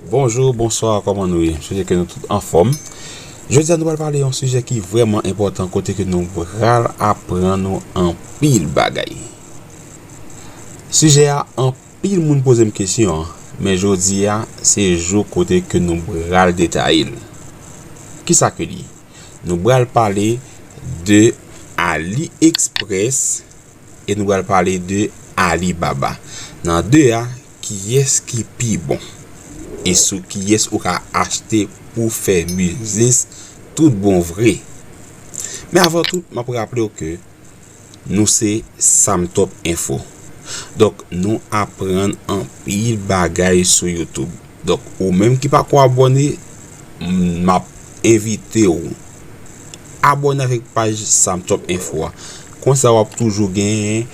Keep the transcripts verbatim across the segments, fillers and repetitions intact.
Bonjou, bonswa, kòman nou ye? M swete ke nou tout anfòm. Jodi a, nou pral pale yon sijè ki vrèman enpòtan, kote ke nou pral aprann nou anpil bagay. Sijè a, anpil moun poze m kesyon an, men jodi a, se jou kote ke nou pral detaye l. Kisa ke li ye? Nou pral pale de AliExpress e nou pral pale de Alibaba. Nan de a, kiyès ki pi bon? E sou kiyès ou ka achte pou fè biznis tout bon vre? Men avan tout, m ap raple w ke nou se Samtop Info. Donk, nou aprann anpil bagay sou YouTube. Donk, ou menm ki pako abòne, m ap envite w abòne avèk paj Samtop Info a. Konsa, w ap toujou genyen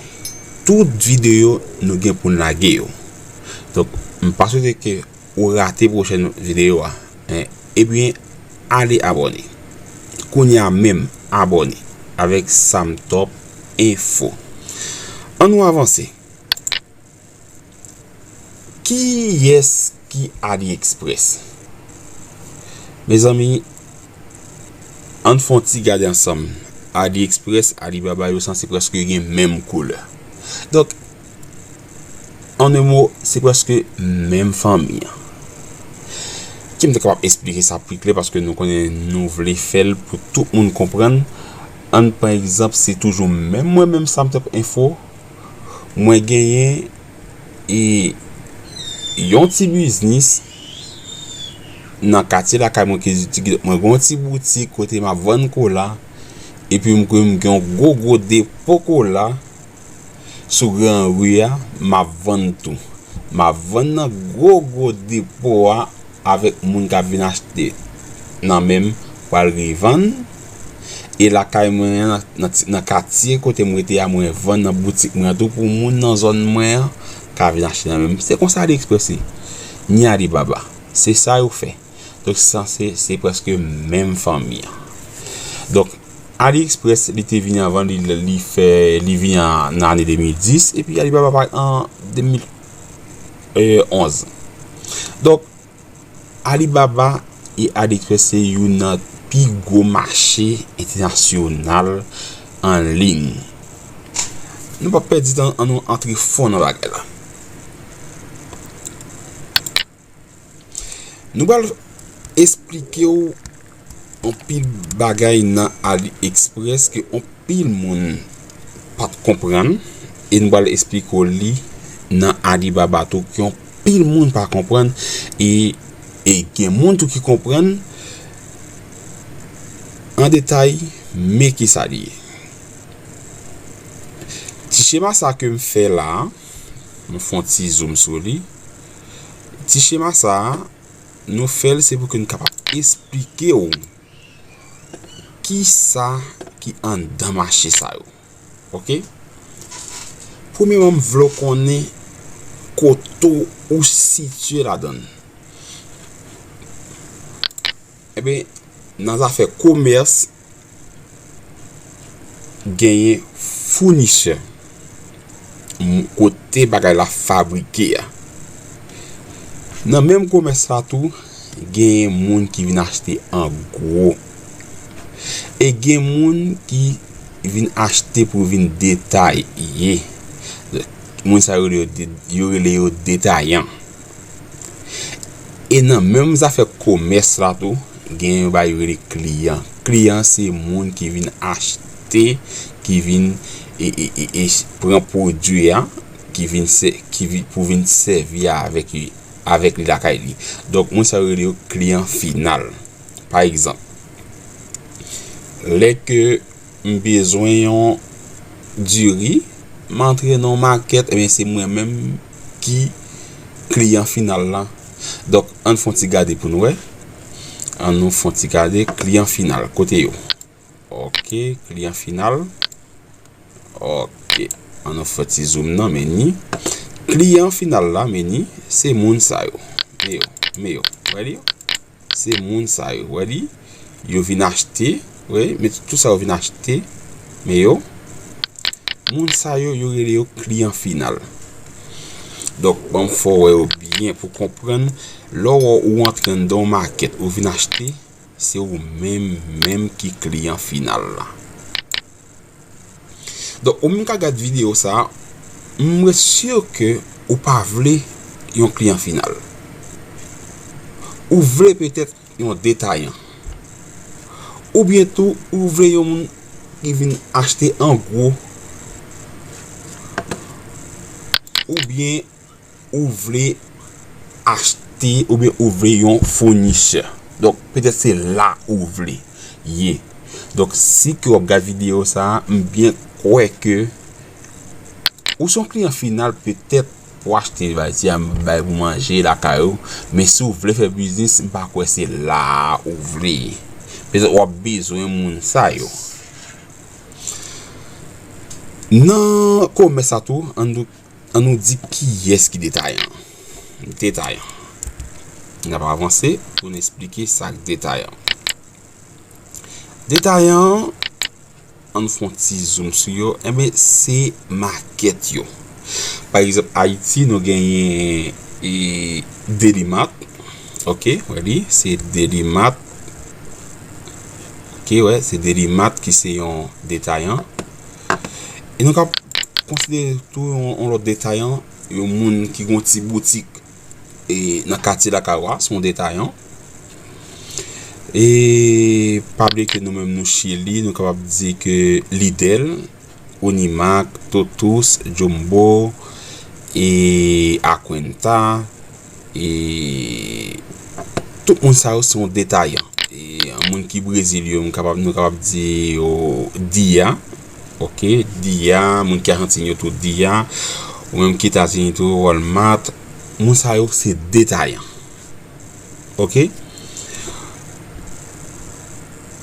tout videyo nou gen pou n lage yo. Donk, m pa swete ke ou rate pwochèn videyo a. En, ebyen, ale abòne. Kounye a menm, abòne avèk Samtop Info. Ann nou avanse. Kiyès ki AliExpress? Mezanmi, ann fè yon ti gade ansanm. AliExpress, Alibaba, yo sanse prèske gen menm koulè. Donk, an en mo, se prèske menm fanmi an. Ki m te kapab esplike sa pi klè, paske nou konnen nou vle fè l pou tout moun konprann. Ann pran egzanp, se toujou menm mwen menm, Samtop Info, mwen genyen e yon ti biznis nan katye lakay mwen ki, ki, mwen gen yon ti boutik kote m ap vann kola, epi m gen yon gwo gwo depo kola sou gran ri a, m ap vann tou. M ap vann nan gwo gwo depo a avèk moun k ap vin achte nan men m pral revann. E lakay mwen an, nan, nan ti, nan katye kote m rete a, mwen vann nan boutik mwen an tou pou moun nan zòn mwen an ka vin achte nan men m. Se konsa AliExpress ye. Ni Alibaba. Se sa yo fè. Donk, sa se, se prèske menm fanmi an. Donk, AliExpress, li te vini anvan, li, li fè, li vini an, nan ane de mil dis, epi Alibaba parèt an de mil onz. Donk, Alibaba e AliExpress se youn nan pi gwo mache entènasyonal an liy. Nou p ap pèdi tan, ann nou antre fon nan bagay la. Nou pral esplike w anpil bagay nan AliExpress ke anpil moun pa t konprann, e nou pral esplike w li nan Alibaba tou, ke anpil moun pa konprann, e, e gen moun tou ki konprann an detay, men ki sa li ye. Ti chema sa ke m fè la, m fè yon ti zoom sou li. Ti chema sa, nou fè l se pou ke n kapab esplike w kisa ki anndan mache sa yo. Oke? Premyèman, m vle w konnen kote w sitiye ladan l. Ebyen, nan zafè komès, genyen founisè, m-, kote bagay la fabrike a. Nan menm komès la tou, genyen moun ki vin achte an gwo. E gen moun ki vin achte pou vin detaye. Moun sa yo rele yo de-, yo rele yo detayan. E nan menm zafè komès la tou, gen yon bagay yo rele kliyan. Kliyan se moun ki vin achte, ki vin e, e, e, e pran pwodui a, ki vin sè-, ki vin, pou vin sèvi avèk li, avèk li lakay li. Donk, moun sa yo rele yo kliyan final. Pa egzanp, lè ke m bezwen yon diri, m antre nan yon makèt, ebyen, se mwen menm ki kliyan final la. Donk, ann fè yon ti gade pou n wè. Ann nou fè yon ti gade kliyan final, kote yo? Oke, kliyan final. Oke, ann nou fè ti zoom nan, men ni. Kliyan final la, men ni, se moun sa yo. Men yo, men yo. Wè li yo? Se moun sa yo, wè li, yo vin achte, wè, men tout sa yo vin achte, men yo, moun sa yo, yo rele yo kliyan final. Donk, ban m fè w wè yo byen pou konprann. Lè w wè ou antre anndan yon makèt, ou vin achte, se ou menm, menm ki kliyan final la. Donk, ou menm k ap gad videyo sa a, m ret si ke ou pa vle yon kliyan final. Ou vle petèt yon detayan. Oubyen tou, ou vle yon moun ki vin achte an gwo. Oubyen ou vle achte, oubyen ou vle yon founisè. Donk, petèt se la ou vle ye. Donk, si ke w ap gad videyo sa a, m byen kwè ke ou se yon kliyan final, petèt pou achte, bay ti a bay pou manje lakay ou, men si w vle fè biznis, m pa kwè se la a ou vle ye. Petèt w ap bezwen moun sa yo. Nan komès sa tou, ann nou, ann nou di kiyès ki detayan. Detayan. N ap avanse pou n esplike sa k detayan. Detayan an, ann fè yon ti zoom sou yo, enben, se makèt yo. Pa egzanp, Ayiti, nou genyen, e, Delimat. Ok, wè li, se Delimat. Ok, wè, se Delimat ki se yon detayan. E nou ka konsidere tou yon, yon lòt detayan, yon moun ki gen yon ti boutik e, nan katye lakay ou a, se yon detayan. E pa bliye ke nou menm nou Chili, nou kapab di ke Lidl, Unimark, Totus, Jumbo, e Acuenta, e tout moun sa yo se yon detayan. E moun ki Brezil yo, m kapab, nou kapab di yo Dia. Ok, Dia, moun ki Ajantin yo tou Dia. Ou menm ki Etazini tou, Walmart. Moun sa yo se detayan. Ok?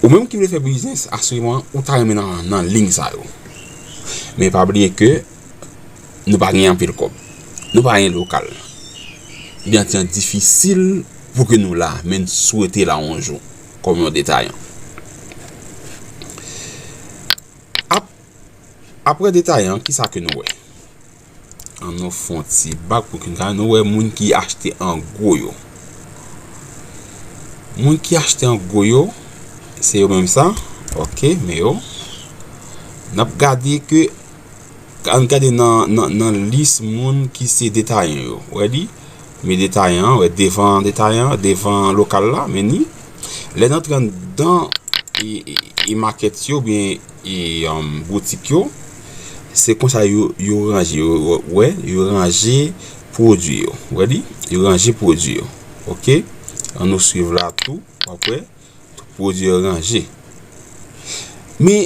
Ou menm ki vle fè biznis, asireman, ou ta renmen nan, nan liy sa yo. Men pa bliye ke nou pa gen anpil kòb. Nou pa gen lokal. Li anti an difisil pou ke nou la, men n swete la yon jou, kòm yon detayan. Ap-, apre detayan, kisa ke nou wè? Ann nou fè yon ti bak pou ke nou ka, nou wè moun ki achte an gwo yo. Moun ki achte an gwo yo, se yo menm sa. Ok, men yo. N ap gade ke, ann gade nan, nan, nan lis moun ki se detayan yo. Wè li? Men detayan an, wè, devan detayan an, devan lokal la, men ni. Lè n antre anndan e, e, e makèt yo, oubyen, e, um, boutik yo, se konsa yo, yo ranje, yo, wè, yo ranje pwodui yo. Wè li? Yo ranje pwodui yo. Ok? Ann nou swiv la tou, w ap wè. Tout pwodui yo ranje. Men,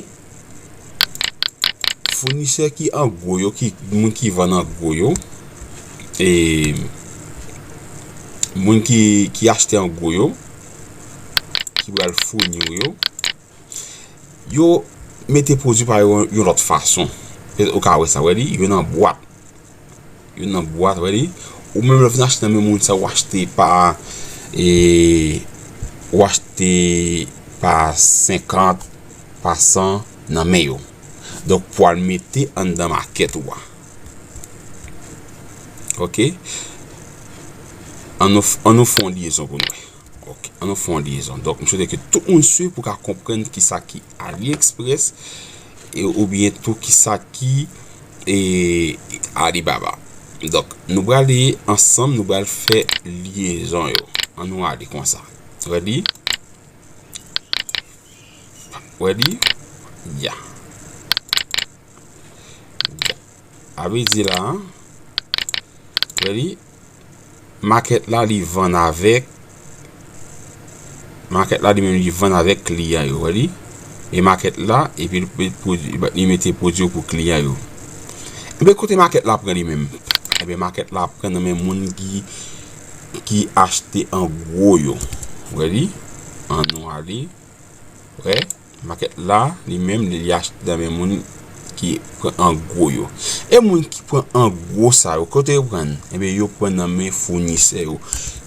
founisè ki an gwo yo, ki, moun ki vann an gwo yo, e moun ki, ki achte an gwo yo, ki pral founi w yo, yo mete pwodui pa yo yon lòt fason. Petèt ou ka wè sa, wè li, yo nan bwat. Yo nan bwat, wè li. Ou menm lè w vin achte nan men moun sa, ou achte pa, e, ou achte pa senkant, pa san nan men yo. Donk, pou al mete anndan makèt ou a. Ok? Ann nou, ann nou fè yon lyezon pou nou wè. Ok, ann nou fè yon lyezon. Donk, m swete ke tout moun swiv pou ka konprann kisa ki AliExpress, e, oubyen tou kisa ki, e, Alibaba. Donk, nou prale ansanm, nou pral fè lyezon yo. Ann nou ale konsa. Ready? Ready? Ya. Ya. A vle di la, ready? Makèt la, li vann avèk, makèt la, li menm, li vann avèk kliyan yo, wè li. E makèt la, epi li, li pwodui, li mete pwodui yo pou kliyan yo. Ebyen, kote makèt la pran li menm? Ebyen, makèt la pran nan men moun ki, ki achte an gwo yo. Wè li? Ann nou ale. Wè? Makèt la, li menm, li, li achte nan men moun ki pran an gwo yo. E moun ki pran an gwo sa yo, kote yo pran? Ebyen, yo pran nan men founisè yo.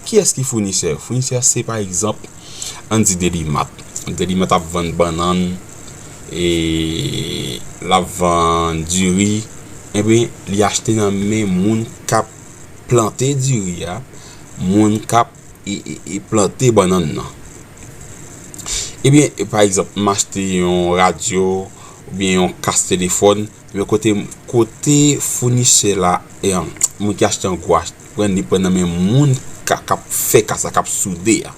Kiyès ki founisè yo? Founisè se, pa egzanp, ann di Delimat. Delimat ap vann bannann, e l ap vann diri. Ebyen, li achte nan men moun k ap plante diri a, moun k ap e, e, e plante bannann nan. Ebyen, pa egzanp, m achte yon radyo oubyen yon kas telefòn, ebyen kote, kote founisè la, e, moun ki achte an gwo, pran, li pran nan men moun k ap fè kas la, k ap soude a.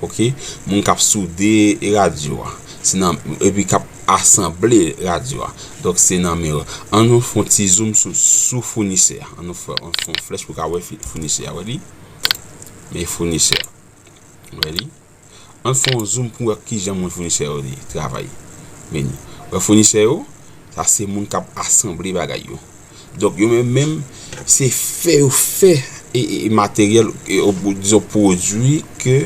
Oke? Moun k ap soude radyo a. Se nan, epi k ap asanble radyo a. Donk, se nan men yo. An nou fè yon ti zoom sou, sou founisè a. An nou fè, an fè yon flèch pou ka wè founisè a. Wè li? Men founisè a. Wè li? An fè yon zoom pou wè kijan moun founisè yo li travay. Men, wè founisè yo, sa se moun k ap asanble bagay yo. Donk, yo menm menm, se fè yo fè e, e, e materyèl, e, dizon, pwodui ke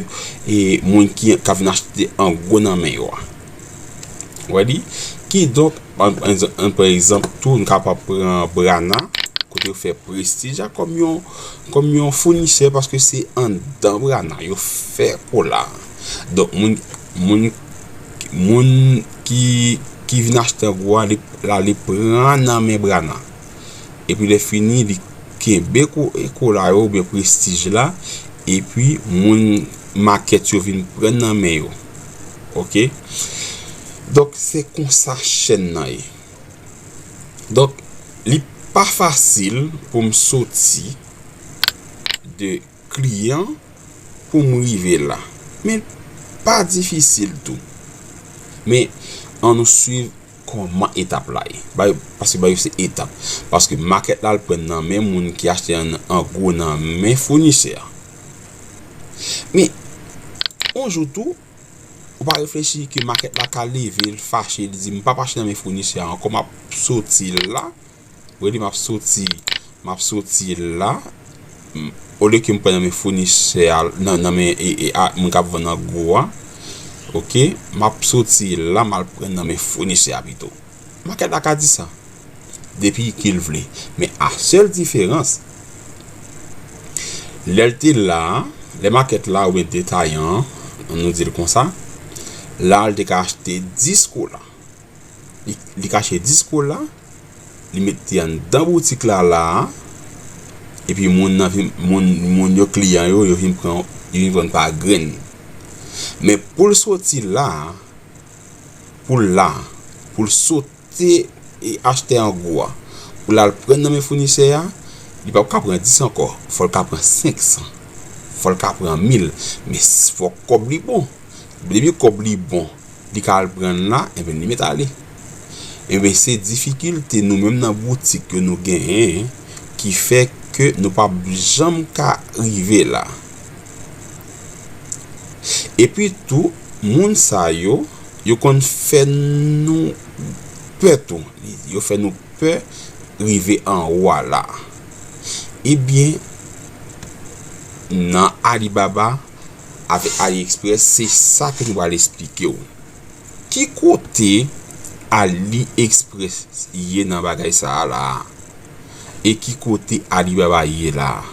e, moun ki, k ap vin achte an gwo nan men yo a. Wè li? Kidonk, an, an, an, pa egzanp, tou, nou kapab pran Brana, kote yo fè Prestige a kòm yon, kòm yon founisè, paske se anndan Brana yo fè kola. Donk, moun, moun, moun ki, ki vin achte an gwo a, li, la, li pran nan men Brana. Epi lè fini, li kenbe ko-, kola yo oubyen Prestige la, epi moun makèt yo vin pran nan men yo. Oke? Donk, se konsa chèn nan ye. Donk, li pa fasil pou m soti de kliyan pou m rive la. Men, pa difisil tou. Men, an nou swiv kòman etap la ye. Ba yo, paske ba yo se etap. Paske makèt la, l pran nan men moun ki achte an, an gwo nan men founisè a. Men, yon jou tou, ou pa reflechi ke makèt la ka leve, l fache, li di, "M p ap achte nan men founisè a ankò, m ap soti la." Wè li, m ap soti, m ap soti la. M, olye ke m pran nan men founisè a, nan, nan men, e, e, a, moun k ap vann an gwo a, oke, m ap soti la, m al pran nan men founisè a pito. Makèt la ka di sa, depi ki l vle. Men a sèl diferans, lè l te la, lè makèt la oubyen detayan an, nou di l konsa, la, l te ka achte dis kola. Li, li kache dis kola, li mete anndan boutik la, la, epi moun nan vin, moun, moun yo, kliyan yo, yo vin pran, yo vin vann pa grenn. Men pou l soti la, pou l la, pou l sote e achte an gwo a, pou l al pran nan men founisè a, li p ap ka pran dis ankò, fò l ka pran senk san, fò l ka pran mil, men s-, fòk kòb li bon. Depi kòb li bon, li ka al pran l la, enben, li mèt ale. Enben, se difikilte nou menm nan boutik ke nou genyen ki fè ke nou p ap janm ka rive la. Epi tou, moun sa yo, yo konn fè nou pè tou. Yo fè nou pè rive anwo a la. Ebyen, nan Alibaba, avèk AliExpress, se sa ke nou pral esplike w. Ki kote AliExpress ye nan bagay sa a la a? E ki kote Alibaba ye la a?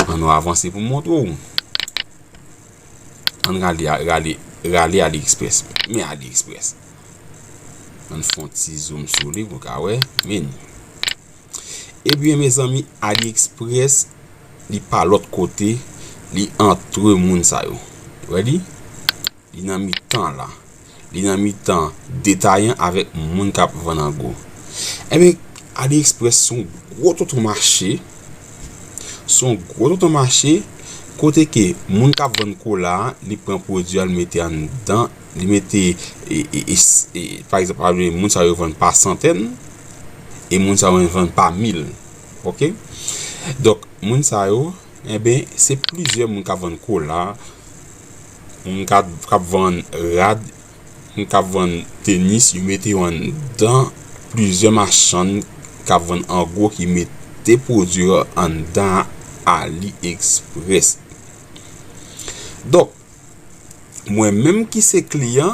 Ann nou avanse pou m montre w. Ann rale, rale, rale AliExpress. Men AliExpress. Ann fè yon ti zoom sou li pou w ka wè. Men. Ebyen, mezanmi, AliExpress, li pa lòt kote, li antre moun sa yo. Wè li? Li nan mitan la. Li nan mitan detayan avèk moun k ap vann an gwo. Ebyen, AliExpress se yon gwo tonton mache. Se yon gwo tonton mache kote ke moun k ap vann kola a, li pran pwodui a, li mete anndan, li mete, e, e, e, s-, e, pa egzanp, pa egzanp, moun sa yo vann pa santèn, e moun sa yo vann pa mil. Oke? Donk, moun sa yo, enben, se plizyè moun k ap vann kola, moun k ap, k ap vann rad, moun k ap vann tenis, yo mete yo anndan plizyè machann k ap vann an gwo ki mete pwodui yo anndan AliExpress. Donk, mwen menm ki se kliyan,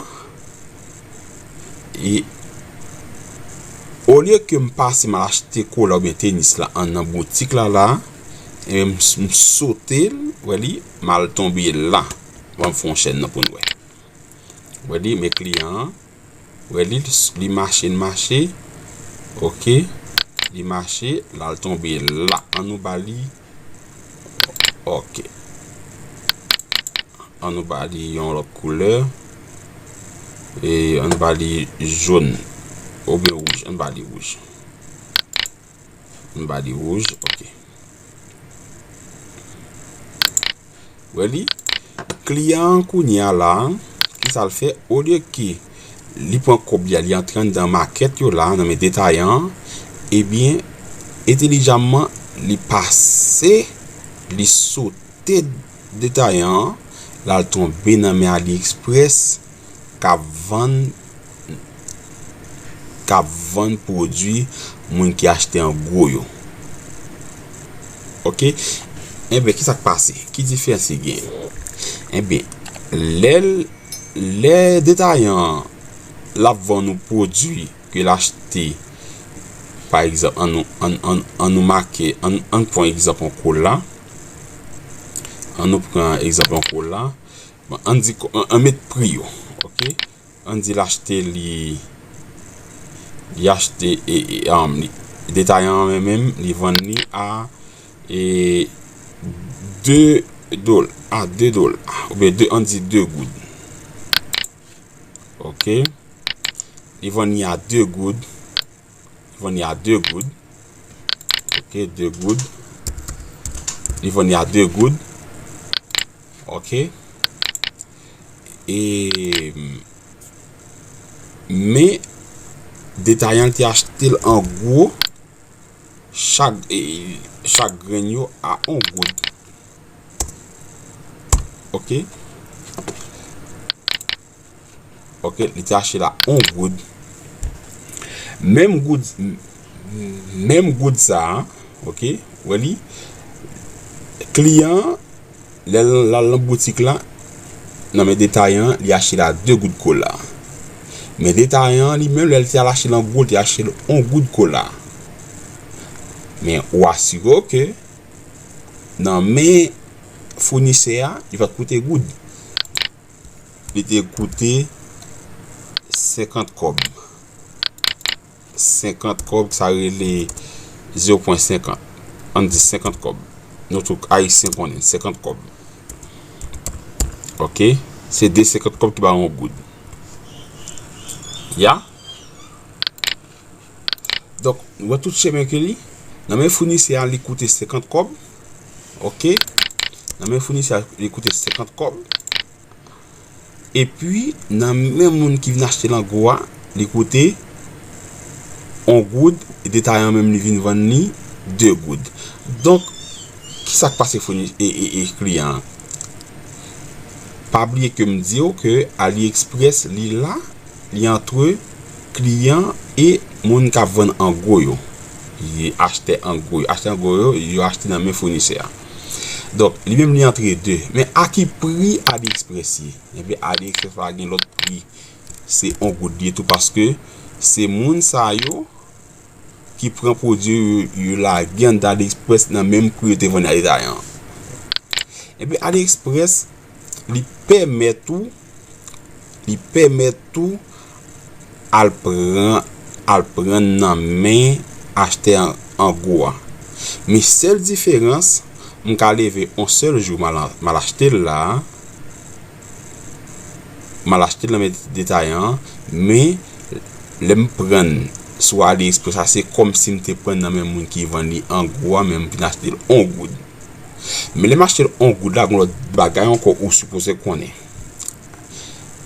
e olye ke m pase m al achte kola oubyen tenis la an nan boutik la la, e m, m sote l, wè li, m al tonbe la. Ban m fè yon chèn nan pou n wè. Wè li, men kliyan an. Wè li, li mache, l mache. Oke. Li mache, l al tonbe la. An nou ba li. Ok. An nou ba li yon lòt koulè. E an nou ba li jòn. Oubyen wouj. An nou ba li wouj. An nou ba li wouj. Ok. Wè li, kliyan an kounye a la, kisa l fè? Olye ke li pran kòb li a, li antre anndan makèt yo la, nan men detayan an, ebyen, entelijamman, li pase, li sote detayan an, l al tonbe nan men AliExpress, k ap vann k ap vann pwodui moun ki achte an gwo yo. Ok? Enben, kisa k pase? Ki diferans ki genyen? Enben, lè l, lè detayan an, l ap vann ou pwodui ke l achte, pa egzanp, an nou, an, an, an nou make, an, an pran egzanp yon kola. An nou pran egzanp yon kola. Bon, an di, an, an met pri yo. Ok? An di l achte li, li achte, e, e, um, li, detayan an menm, li vann li a, e, de dola, a de dola, oubyen de, an di de goud. Ok? Li vann li a de goud. Li vann li a de goud. Ok, de goud. Li vann li a de goud. Ok. E, men, detayan te achte l an gwo, chak, e, chak grenn yo a yon goud. Ok. Ok, li te achte la yon goud. Menm goud, menm goud sa a, ok, wè li, kliyan an, lè l al nan boutik la, nan men detayan an, li achte la de goud kola. Men detayan an, li menm, lè l te al achte l an gwo, li te achte l yon goud kola. Men ou asire w ke nan men founisè a, li pa t koute goud. Li te koute senkant kòb. Senkant kòb, sa rele zewo pwen senkant. Ann di senkant kòb. Nou tout ayisyen konnen, senkant kòb. Ok? Se de senkant kòb ki ba yon goud. Ya? Donk, nou wè tout chemen ke li. Nan men founisè a, li koute senkant kòb. Ok? Nan men founisè a, li koute senkant kòb. Epi, nan men moun ki vin achte l an gwo a, li koute yon goud, e detayan menm li vin vann li de goud. Donk, kisa k pase founi-, e, e, e kliyan an? Pa bliye ke m di w ke AliExpress, li la, li antre kliyan e moun k ap vann an gwo yo. Li achtè an gwo yo. Achtè an gwo yo, yo achte nan men founisè a. Donk, li menm li antre de. Men a ki pri AliExpress ye? Ebyen, AliExpress pa gen lòt pri. Se yon goud li ye tou, paske se moun sa yo ki pran pwodui yo, yo lage anndan AliExpress nan menm pri yo te vann a detayan an. Ebyen, AliExpress, li pèmèt ou, li pèmèt ou al pran, al pran nan men achtè an, an gwo a. Men sèl diferans, m ka leve yon sèl jou, m al, m al achte l la, m al achte l nan men detayan an, men lè m pran l sou AliExpress la, se kòmsi m te pran l nan men moun ki vann li an gwo a, men m vin achte l yon goud. Men lè m achte l yon goud la, gen lòt bagay ankò ou sipoze konnen.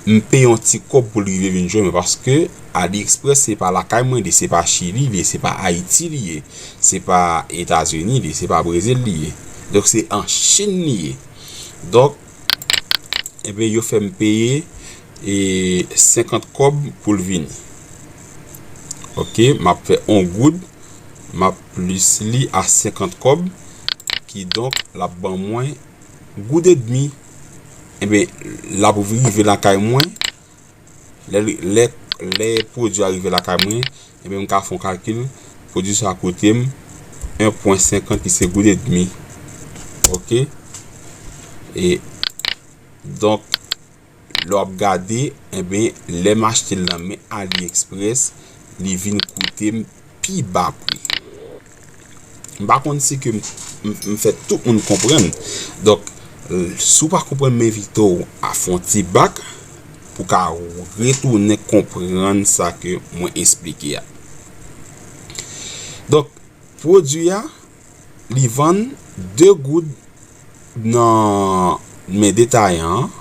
M peye yon ti kòb pou l rive vin jwenn mwen, paske AliExpress se pa lakay mwen li ye, se pa Chili li ye, se pa Ayiti li ye, se pa Etazini li ye, se pa Brezil li ye. Donk se an Chin li ye. Donk, ebyen, yo fè m peye, e, senkant kòb pou l vini. Ok, m ap fè yon goud, m ap plis li a senkant kòb, kidonk, l ap ban mwen goud edmi. Ebyen, l ap rive lakay mwen, lè, lè, lè pwodui a rive lakay mwen, ebyen, m ka fè yon kalkil, pwodui sa a koute m en pwen senkant, ki se goud edmi. Ok? E, donk, lè w ap gade, ebyen, lè m achte l nan men AliExpress, li vin koute m pi ba pri. M pa konn si ke m, m, m fè tout moun konprann. Donk, si w pa konprann, m envite w a fè yon ti bak pou w ka retounen konprann sa ke mwen esplike a. Donk, pwodui a, li vann de goud nan men detayan an,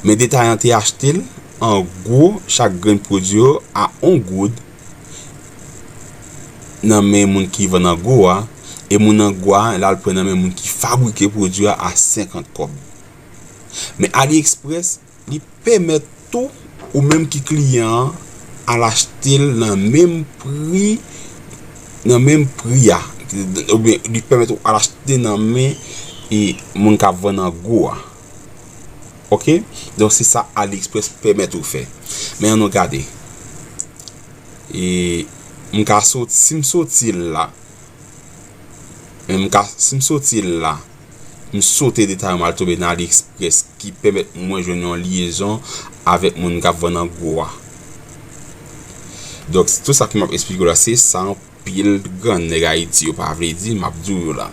men detayan an te achte l an gwo, chak grenn pwodui yo a yon goud nan men moun ki vann an gwo a, e moun an gwo a, l al pran nan men moun ki fabrike pwodui a a senkant kòb. Men AliExpress, li pèmèt tou ou menm ki kliyan an al achte l nan menm pri, nan menm pri a. Oubyen li pèmèt ou al achte nan men e moun k ap vann an gwo a. Oke? Donk, se sa AliExpress pèmèt ou fè. Men ann nou gade. E m ka sot, si m soti la, men m ka, si m soti la, m sote detayan, m al tonbe nan AliExpress ki pèmèt mwen jwenn yon lyezon avèk moun k ap vann an gwo a. Donk, tout sa ke m ap esplike w la, se sa anpil grannèg Ayiti yo pa vle di, m ap di w yo la.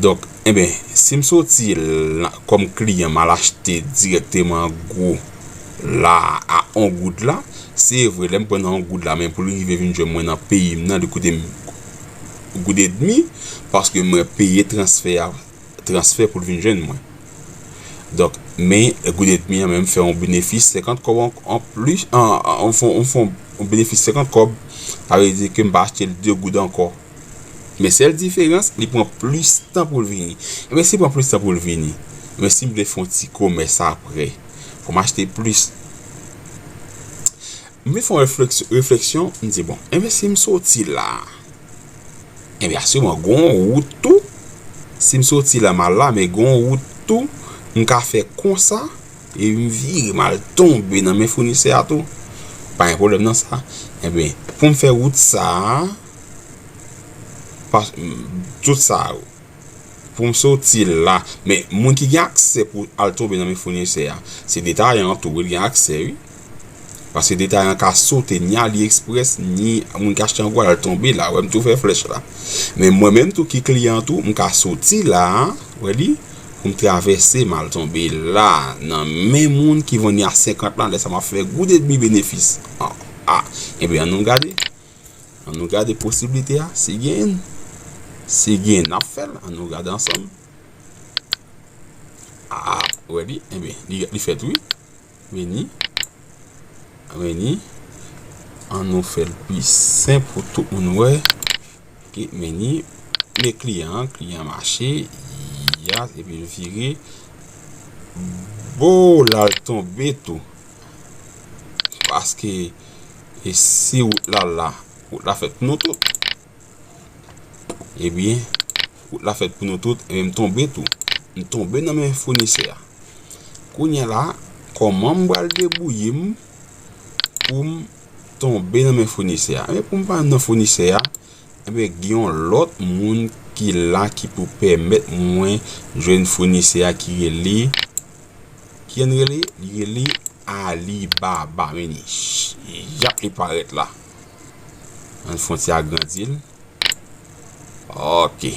Donk, enben, si m soti la, kòm kliyan, m al achte dirèkteman an gwo la a yon goud la, se vre, lè m pran nan yon goud la, men pou l rive vin jwenn mwen nan peyi m nan, li koute m goud edmi, paske mwen peye transfè a, transfè pou l vin jwenn mwen. Donk, men goud edmi an menm fè yon benefis senkant kòb an, an plis, an, an, an fon, an fon, yon benefis senkant kòb, sa vle di ke m pa achte l de goud ankò. Men sèl diferans, li pran plis tan pou l vini. Ebyen, si l pran plis tan pou l vini, ebyen, si m vle fè yon ti komès apre, fò m achte plis. M vin fè yon refleksyon, refleksyon, m di, bon, enben, si m soti la, enben, asirman, gon wout tou. Si m soti la, m al la, men gon wout tou, m ka fè konsa, e m vire, m al tonbe nan men founisè a tou. Pa gen pwoblèm nan sa. Enben, pou m fè wout sa a, pa, tout sa a, pou m soti la. Men moun ki gen aksè pou al tonbe nan men founisè a, se detayan an tou, wi, l gen aksè, wi. Paske detayan an ka sote ni AliExpress, ni moun ki achte an gwo al tonbe la. Wè, m tou fè flèch la. Men mwen menm tou ki kliyan tou, m ka soti la, wè li, pou m travèse, m al tonbe la, nan men moun ki vann li a senkant la, lè sa m ap fè goud edmi benefis. Ah, ah. Ebyen, ann nou gade. Ann nou gade posiblite a, si gen, si gen, n ap fè l. Ann nou gade ansanm. Ah, wè li, enben, li, li fèt wi. Vini. Vini. Ann nou fè l pi senp pou tout moun wè. Oke, vini. Men kliyan an, kliyan an mache. Yas, epi l vire. Bo, l al tonbe tou. Paske, e si wout la la, wout la fèt pou nou tout. Ebyen, wout la fèt pou nou tout, ebyen, m tonbe tou. M tonbe nan men founisè a. Kounye a la, kòman m pral debouye m pou m tonbe nan men founisè a? Ebyen, pou m pa nan founisè a, ebyen, gen yon lòt moun ki la ki pou pèmèt mwen jwenn founisè a ki rele, ki ann rele? Li rele Alibaba, men li, ch-, j ap li parèt la. Ann fè yon ti agrandi l. Oke.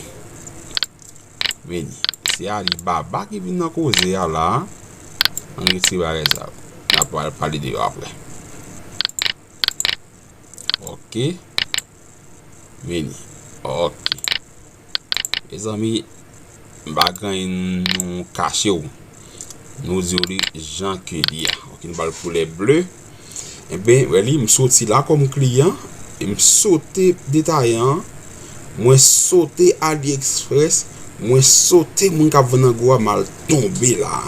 Vini. Se Alibaba ki vin nan koze a la. Ann retire bagay sa yo. N a pral pale de yo apre. Oke. Vini. Oke. Mezanmi, m pa gen anyen nou kache w. Nou di w li jan ke li a. Oke, nou ba l koulè ble. Enben, wè li, m soti la kòm kliyan, e m sote detayan an, mwen sote AliExpress, mwen sote moun k ap vann nan gwo a, m al tonbe la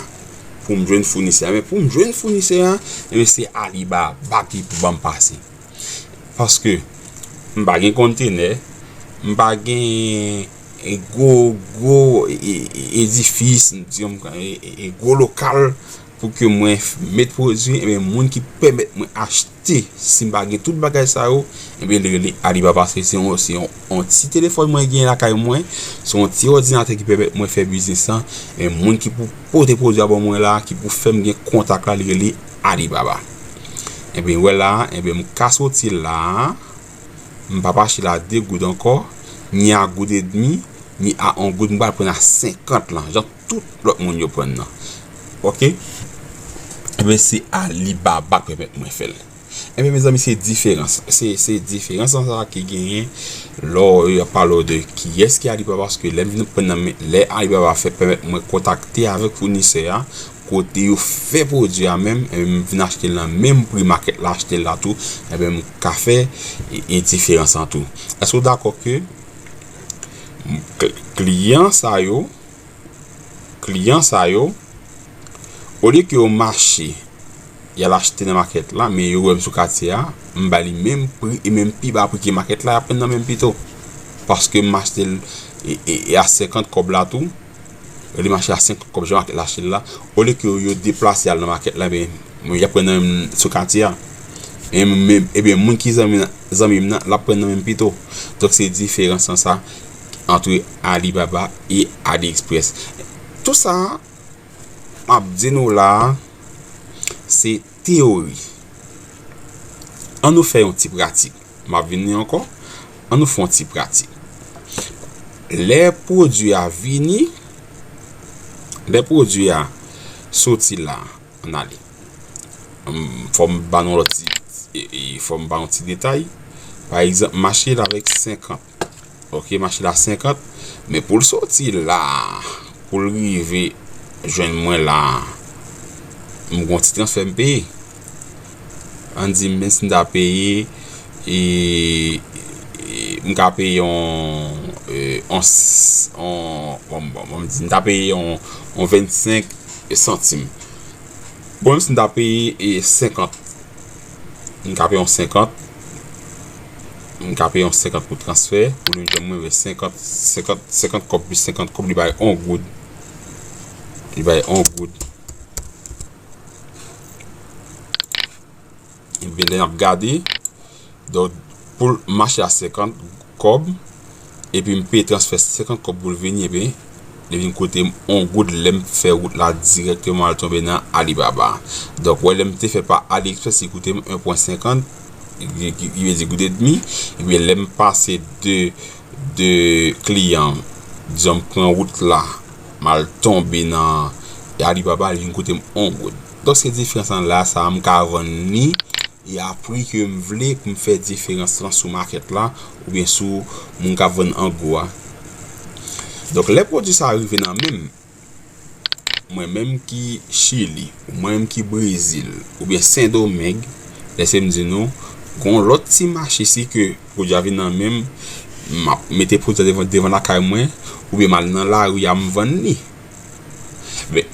pou m jwenn founisè a. Men pou m jwenn founisè a, enben, se Alibaba ki pou ban m pase. Paske m pa gen kontenè, m pa gen, e, gwo, gwo, e, e, edifis, m di, e, e, e, gwo lokal pou ke mwen f-, met pwodui, ebyen, moun ki pèmèt mwen achte, si m pa gen tout bagay sa yo, ebyen, li rele Alibaba, paske se yon, se yon, yon ti telefòn mwen gen lakay mwen, se yon ti òdinatè ki pèmèt mwen fè biznis lan, ebyen, moun ki pou pote pwodui a ban mwen la, ki pou fè m gen kontak la, li rele Alibaba. Ebyen, wè la, ebyen, m ka soti la, m p ap achte l a de goud ankò, ni a goud edmi, ni a on goud, m pral pran a senkant lan, jan tout lòt moun yo pran nan. Oke? Ebyen, se Alibaba k pèmèt mwen fè l. Ebyen, mezanmi, se diferans. Se, se diferans sa ki genyen lè y ap pale w de kiyès ki Alibaba, paske lè m vin pran nan men, lè Alibaba fè pèmèt mwen kontakte avèk founisè a, kote yo fè pwodui a menm, ebyen, m vin achte l nan menm pri makèt la achte l la tou, ebyen, m ka fè e, e diferans lan tou. Èske w dakò ke m, kl-, kliyan sa yo, kliyan sa yo, olye ke yo mache, y al achte nan makèt la, men yo wè m sou katye a, m ba li menm pri, e menm pi ba pri ke makèt la, y ap pran nan menm pito. Paske m achte l e, e, e a senkant kòb la tou, li mache a senkant kòb jan makèt la achte l la, olye ke yo deplase al nan makèt la, men, men y ap pran nan menm sou katye a. Men, men, ebyen, moun ki zanmi, zanmi m nan, l ap pran nan menm pito. Donk, se diferans lan sa, ant Alibaba e AliExpress. Tou sa, m ap di nou la, se teyori. Ann nou fè yon ti pratik. M ap vini ankò. Ann nou fè yon ti pratik. Lè pwodui a vini, lè pwodui a soti la, ann ale. Fò m ba nou lòt ti, e, e, fò m ba yon ti detay. Pa egzanp, m achte l avèk senkant. Oke, m achte l a senkant. Men pou l soti la, pou l rive jwenn mwen la, m gon ti transfè m peye. Ann di, menm si m ta peye, e, e, m ka peye yon, e, yon, s-, yon, bon, bon, bon, m di, m ta peye yon, yon vennsenk santim. Bon, menm si m ta peye, e, senkant, m ka peye yon senkant, m ka peye yon senkant pou transfè, pou li jwenn mwen, men senkant, senkant, senkant kòb plis senkant kòb, li bay yon goud. Li bay yon goud. Ebyen, lè n ap gade, donk, pou l mache a senkant kòb, epi m peye transfè senkant kòb pou l vini, ebyen, li vin koute m yon goud lè m fè wout la dirèkteman al tonbe nan Alibaba. Donk, wè, lè m te fè pa AliExpress, li koute m en pwen senkant, ki, ki, ki vle di goud edmi, ebyen, lè m pase de, de kliyan, dizon, m pran wout la, m al tonbe nan Alibaba, li vin koute m yon goud. Donk, se diferans lan la, sa a, m ka vann li, e a pri ke m vle pou m fè diferans lan sou makèt la, oubyen sou moun k ap vann an gwo a. Donk, lè pwodui sa a rive nan men m, mwen menm ki Chili, ou mwen menm ki Brezil, oubyen Sendomeng, lèse m di nou, gon lòt ti mache si ke pwodui a vin nan men m, m ap mete pwodui a devan, devan lakay mwen, oubyen m al nan lari a, m vann li. Men,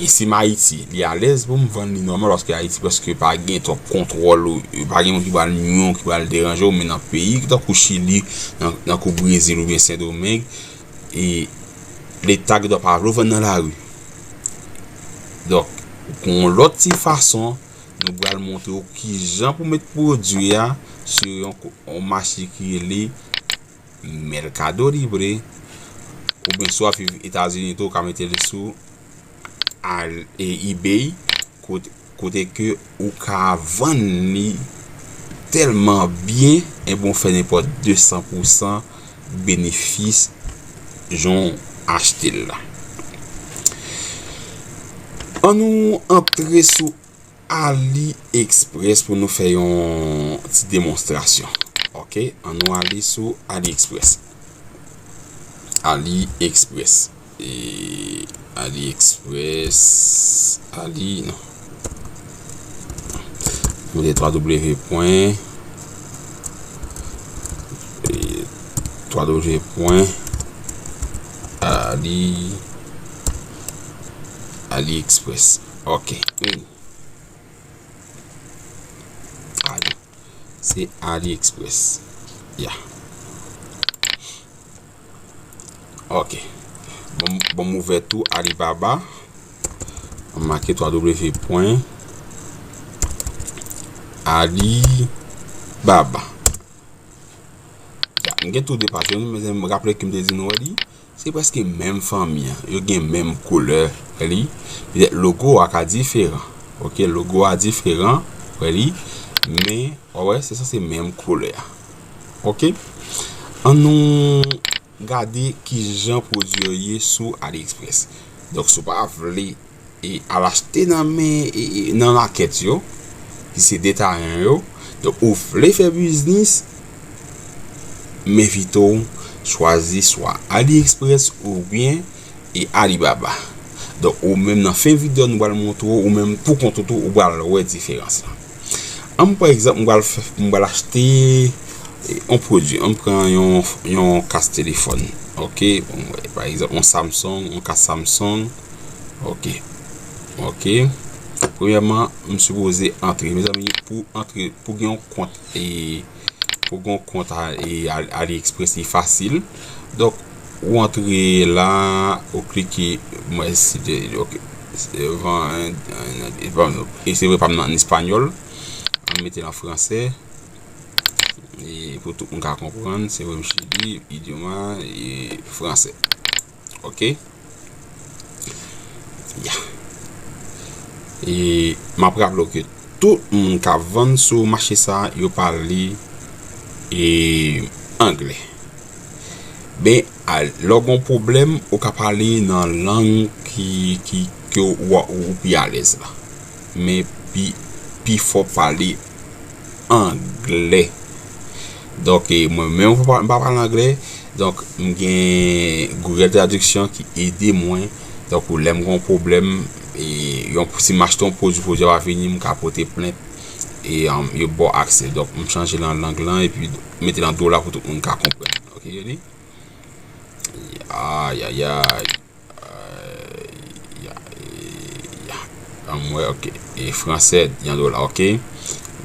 isi m Ayiti, li alèz pou m vann li nòmal, paske Ayiti prèske pa gen twòp kontwòl, ou pa gen moun ki pral nyon, ki pral deranje w, men nan peyi tankou Chili, nan, tankou Brezil oubyen Sendomeng, e Leta gendwa pa vle w vann nan lari. Donk, gon lòt ti fason, nou pral montre w kijan pou met pwodui a sou yon ko-, yon mache ki rele Mercado Libre, oubyen si w ap viv Etazini tou, ou ka mete l sou al-, e, eBay, kote, kote ke ou ka vann li tèlman byen, ebyen, ou fè nenpòt de san pou san benefis jan w achte l la. Ann nou antre sou AliExpress pou nou fè yon ti demonstrasyon. Oke, ann nou ale sou AliExpress. AliExpress. E, AliExpress. Ali, non. Mete twa W pwen, e, twa W pwen, Ali, AliExpress. Oke. Vini. Ali. Se AliExpress. Ya. Oke. Bon, bon, m ouvè tou Alibaba. M make twa W pwen Alibaba. Ya, m gen tou de paj yo, men m raple ke m te di nou, wè li. Se prèske menm fanmi an. Yo gen menm koulè, wè li. Petèt logo a ka diferan. Oke, logo a diferan, wè li. Men, w wè, se sanse menm koulè a. Oke? An nou gade kijan pwodui yo ye sou AliExpress. Donk, si w pa vle e al achte nan men, e, e, nan makèt yo, ki se detayan yo, donk ou vle fè biznis, m envite w chwazi swa AliExpress oubyen e Alibaba. Donk, ou menm nan fen videyo, nou pral montre w, ou menm pou kont ou tou, ou pral wè diferans la. An m pran egzanp, m pral fè, m pral achte, e, yon pwodui. An m pran yon, yon kas telefòn. Ok? Bon, pa egzanp, yon Samsung, yon kas Samsung. Ok. Ok. Premyèman, m sipoze antre. Mezanmi, pou antre, pou gen yon kont, e, pou gen yon kont a, e, Ali, AliExpress, li fasil. Donk, ou antre la, ou klike, mwen, si te, ok. Se van, e, e, e se vre pa m nan an espanyòl. An mete l an fransè. E pou tout moun ka konprann, se vre m Chili, idioma, e fransè. Ok? Ya. E m ap raple w ke tout moun k ap vann sou mache sa a, yo pale, e, anglè. Men, a, lè w gen yon pwoblèm, ou ka pale nan lang ki, ki, ke w, ou pi alèz la. Men pi, pi fò pale anglè. Donk, e, mwen menm, m pa, m pa pale anglè. Donk, m gen Google Traduction ki ede mwen. Donk, lè m gen yon pwoblèm, e, yon, si m achte yon pwodui, pwodui a pa vini, m ka pote plent. E, um, yo ba w aksè. Donk, m chanje l an lang lan, epi mete l an dola pou tout moun ka konprann. Ok, Yoni? Ayayay. Ay, ay, ay. An mwen, ok. E fransè, yon dola, ok.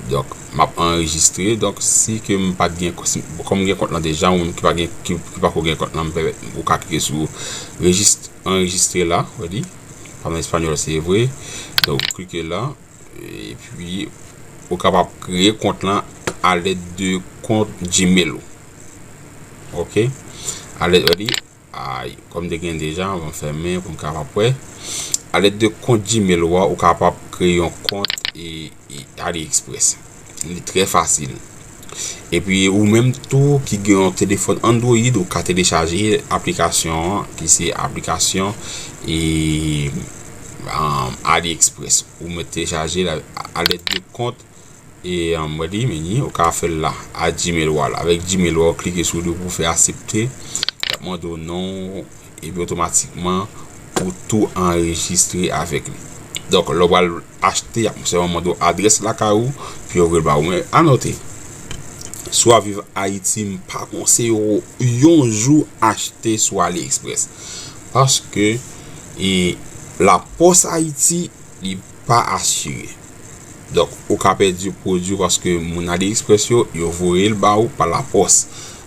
Donk, m ap anrejistre. Donk, si ke m pa t gen, si, kòm m gen kont lan deja, ou menm ki pa gen, ki, ki pako gen kont lan, m pèmèt, ou ka klike sou rejis-, anrejistre la, w di. Pa nan espanyòl, se vre. Donk, klike la. Epi, ou kapab kreye kont lan alèd de kont Gmail ou. Ok? Alèd, w di, ay, kòm te gen deja, m fèmen pou m kapab wè. Alèd de kont Gmail ou a, ou kapab kreye yon kont e, e AliExpress. Li trè fasil. Epi ou menm tou ki gen yon telefòn Android, ou ka telechaje aplikasyon an, ki se aplikasyon e, um, AliExpress. Ou mèt telechaje l a, alèd de kont e, um, mwen li, meni, ou ka fè l la, a Gmail ou a la. Avèk Gmail ou a, ou klike sou li pou fè aksepte. Y ap mande w non, epi otomatikman, ou tou anrejistre avèk li. Donk, lè w pral achte, y ap sèlman mande w adrès lakay ou, pou yo voye l ba ou. Men, anote, si w ap viv Ayiti, m pa konseye w yon jou achte sou AliExpress. Paske, e, lapòs Ayiti, li pa asire. Donk, ou ka pèdi pwodui paske moun AliExpress yo, yo voye l ba ou pa lapòs.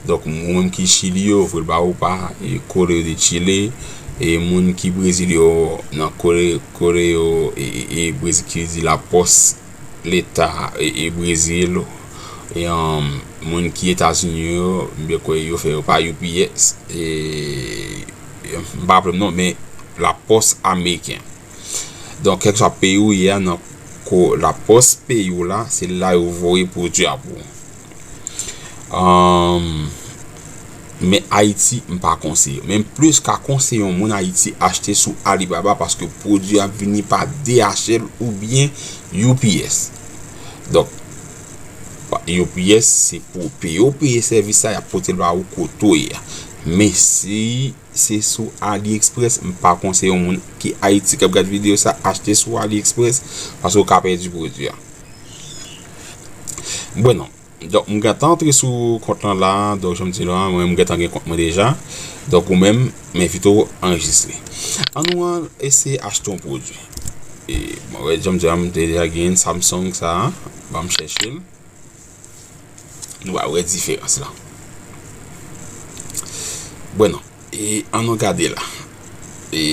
Donk, ou menm ki Chili yo, yo voye l ba ou pa, e, Correo de Chile, e moun ki Brezil yo, nan Corre-, Correo, e, e, e Brezil ki di lapòs leta, e, e Brezil, e, um, moun ki Etazini yo, m byen kwè yo fè yo pa U P S, e, e, m pa raple m non, men lapòs ameriken. Donk, kèlkeswa peyi ou ye a, nan ko-, lapòs peyi w la, se la yo voye pwodui a pou ou. Ahn, men Ayiti, m pa konseye. Men m plis ka konseye yon moun Ayiti achte sou Alibaba paske pwodui a vini pa D H L oubyen U P S. Donk, pa-, U P S se pou peye, w peye sèvis la, y ap pote l ba ou kote w ye a. Men si se sou AliExpress, m pa konseye yon moun ki Ayiti k ap gade videyo sa achte sou AliExpress, paske w ka pèdi pwodui a. Bon, non. Donk, m gentan antre sou kont lan la. Donk, jan m di la, mwen, m gentan gen kont mwen deja. Donk, ou menm, m envite w anrejistre. An nou an eseye achte yon pwodui. E, bon, wè, jan m di la, m te deja gen Samsung sa a. Ban m chèche l. Nou va wè diferans lan. Bon, non. E ann nou gade la. E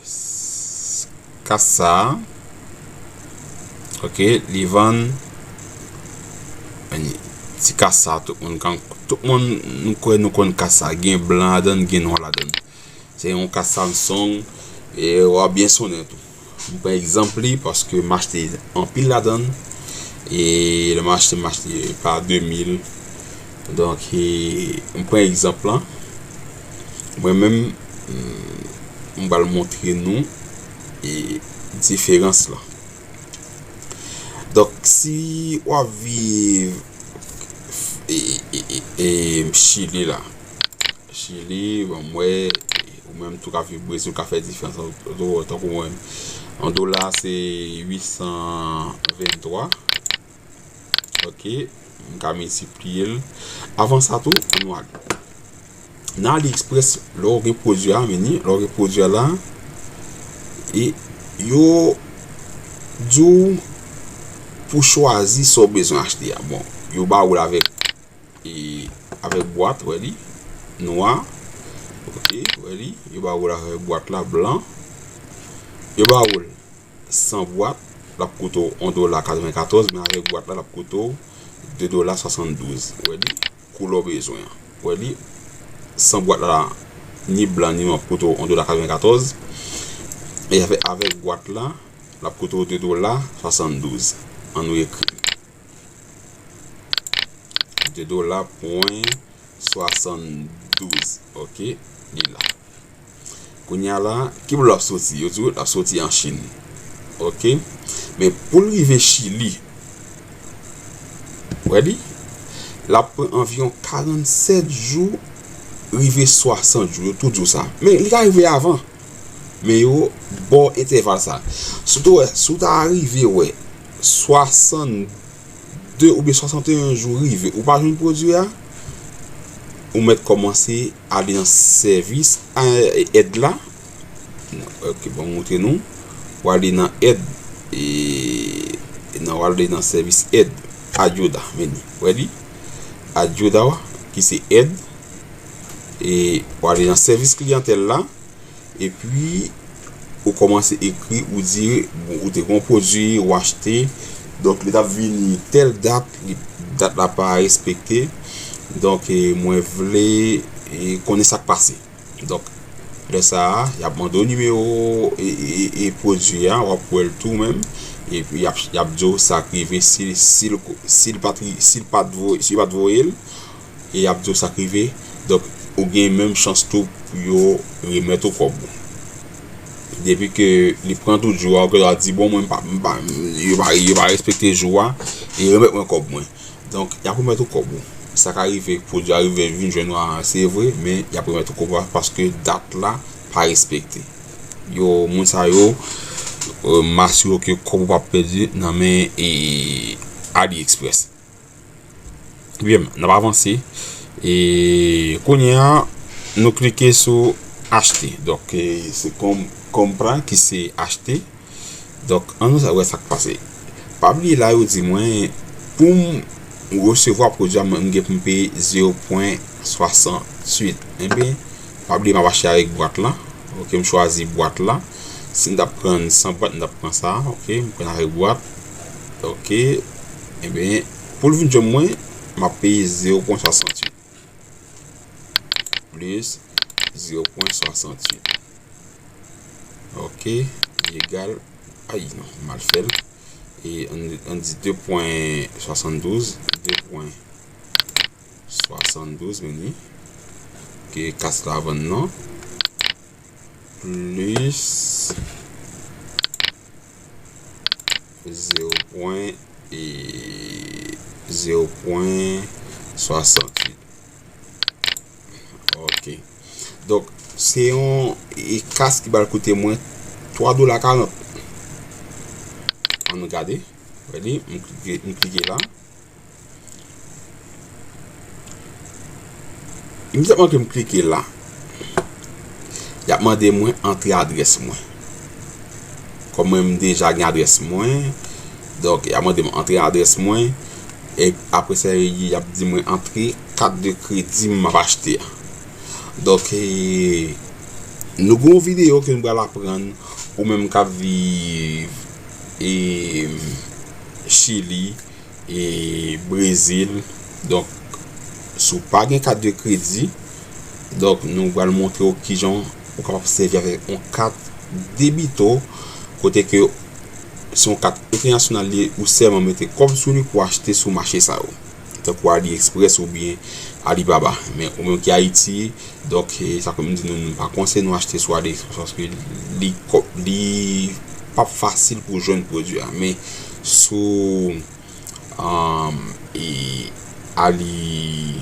s-, kas sa a. Ok, li vann. Ti kas sa a, tout moun kan, tout moun nou kwè nou konn kas sa a. Gen blan ladan l, gen nwa ladan l. Se yon kas Samsung, e w ap byen sonnen tou. M pran egzanp li paske m achte anpil ladan l. E lè m achte, m achte pa de mil. Donk, e, m pran egzanp lan. Mwen menm, m, m pral montre nou, e, diferans lan. Donk, si w ap viv, e, e, e, e, Chili la, Chili, bon, m wè, ou menm tou ka viv Brezil, ou ka fè diferans ant, ant, tankou mwen. Yon dola se uit san venntwa. Ok, m ka miltipliye l. Avan sa tou, ann nou ale. Nan AliExpress, lè w gen pwodui a, men ni, lè w gen pwodui a la, e yo di w pou chwazi sa w bezwen achte a. Bon, yo ba ou l avèk, e, avèk bwat, wè li, nwa. Ok, wè li, yo ba ou l avèk bwat la, blan. Yo ba ou l san bwat, l ap koute w yon dola katrevenkatòz, men avèk bwat la, l ap koute w de dola swasanndouz. Wè li, koulè w bezwen an. Wè li, san bwat la, ni blan, ni nwa, ap koute w yon dola katrevenkatòz. E avèk, avèk bwat la, l ap koute w de dola swasanndouz. Ann nou ekri. De dola pwen swasanndouz. Ok, li la. Kounye a la, ki bò l ap soti? Yo di w l ap soti an Chin. Ok? Men pou l rive Chili, wè li, l ap pran anviwon karannsèt jou, rive swasant jou. Yo tou di w sa. Men li ka rive avan. Men yo ba w entèval sa. Sitou wè, si w ta rive wè swasannde oubyen swasanteyen jou rive, ou pa jwenn pwodui a, ou mèt kòmanse ale nan sèvis, eh, èd la. Ok, bon, m montre nou. W ale nan èd, e, nan, w ale nan sèvis èd, ayuda, men li. Wè li? Ayuda, ki se èd. E w ale nan sèvis kliyantèl la. Epi, ou kòmanse ekri, ou di, bon, ou te gen yon pwodui, ou achte. Donk, li t ap vini tèl dat, li, dat la pa respekte. Donk, e, mwen vle, e, konnen sa k pase. Donk, lè sa a, y ap mande w nimewo, e, e, e, pwodui a, w ap wè l tou menm. Epi, y ap, y ap di w sa k rive si, si l, si l pa t ri-, si l pa t voye, si yo pa t voye l. E y ap di w sa k rive. Donk, ou gen menm chans tou pou yo remèt ou kòb ou. Depi ke li pran tout jou a, ou gen dwa di, bon, mwen m pa, m pa, yo pa, yo pa respekte jou a, e remèt mwen kòb mwen. Donk, y ap remèt ou kòb ou. Sa ka rive, pwodui a rive vin jwenn ou a, se vre, men y ap remèt ou kòb ou a paske dat la pa respekte. Yo, moun sa yo, euh, m asire w ke kòb ou p ap pèdi nan men, e, AliExpress. Byen, n ap avanse. E kounye a, nou klike sou achte. Donk, e, se kòm, comprar ki se achte. Donk, ann nou wè sa k pase. Pa bliye la, yo di mwen, pou m resevwa pwodui a, mwen, m gen pou m peye zewo pwen swasanntuit. Enben, pa bliye m ap achte avèk bwat la. Ok, m chwazi bwat la. Si m t ap pran san bwat, m t ap pran sa. Ok, m pran avèk bwat. Ok. Enben, pou l vin jwenn mwen, m ap peye zewo pwen swasanntuit plis zewo pwen swasanntuit. Ok, li egal, ay non, m mal fè l. E ann, ann di de pwen swasanndouz, de pwen swasanndouz, men li. Ke kas la vann nan. Plis zewo pwen, e zewo pwen swasanntuit. Ok. Donk, se yon, e, kas ki pral koute mwen twa dola karant. Ann gade. Wè li, m klike, m klike la. Imedyatman ke m klike la, y ap mande mwen antre adrès mwen. Kòm mwen, m deja gen adrès mwen, donk, y ap mande m antre adrès mwen. E apre sa, y ap di mwen antre kat de kredi m ap achte a. Donk, e, nou gen yon videyo ke nou pral aprann, ou menm k ap viv, e, Chili, e Brezil. Donk, si w pa gen kat de kredi, donk, nou pral montre w kijan ou kapab sèvi avèk yon kat debito, kote ke se yon kat entènasyonal li ye, ou sèlman mete kòb sou li pou achte sou mache sa yo. tankou AliExpress oubyen Alibaba. Men ou menm ki Ayiti, donk, e, sa ke m di nou, nou pa konseye nou achte sou AliExpress paske li, li p ap fasil pou jwenn pwodui a. Men sou, um, e, Ali,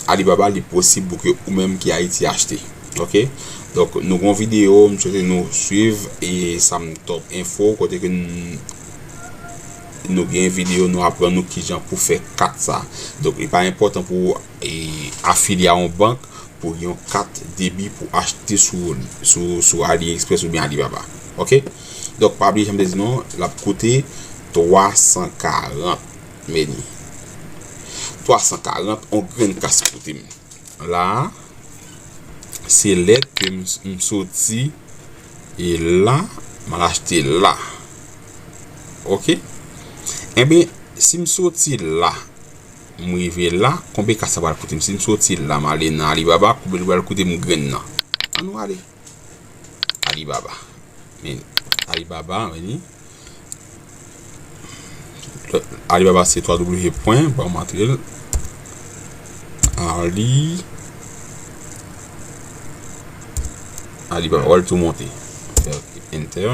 Alibaba, li posib pou ke ou menm ki Ayiti achte. Ok? Donk, nou gon videyo, m swete nou swiv e Sam Top Info, kote ke n-, nou gen videyo, nou aprann nou kijan pou fè kat sa. Donk, li pa enpòtan pou ou, e, afilye a yon bank pou yon kat debi pou achte sou, sou, sou AliExpress oubyen Alibaba. Ok? Donk, pa bliye, jan m te di nou, l ap koute twa san karant meni. Twa san karant, on grenn kas koute m. La, se lè ke m, m soti, e la, m al achte la. Ok? Enben, si m soti la, m rive la, konbyen kas sa pral koute m? Si m soti la, m ale nan Alibaba, konbyen li pral koute m grenn nan? Ann nou ale. Alibaba. Men, Alibaba, vini. Alibaba se twa w pwen, bon, m antre l. Ali. Alibaba, w al tou monte. Fè enter.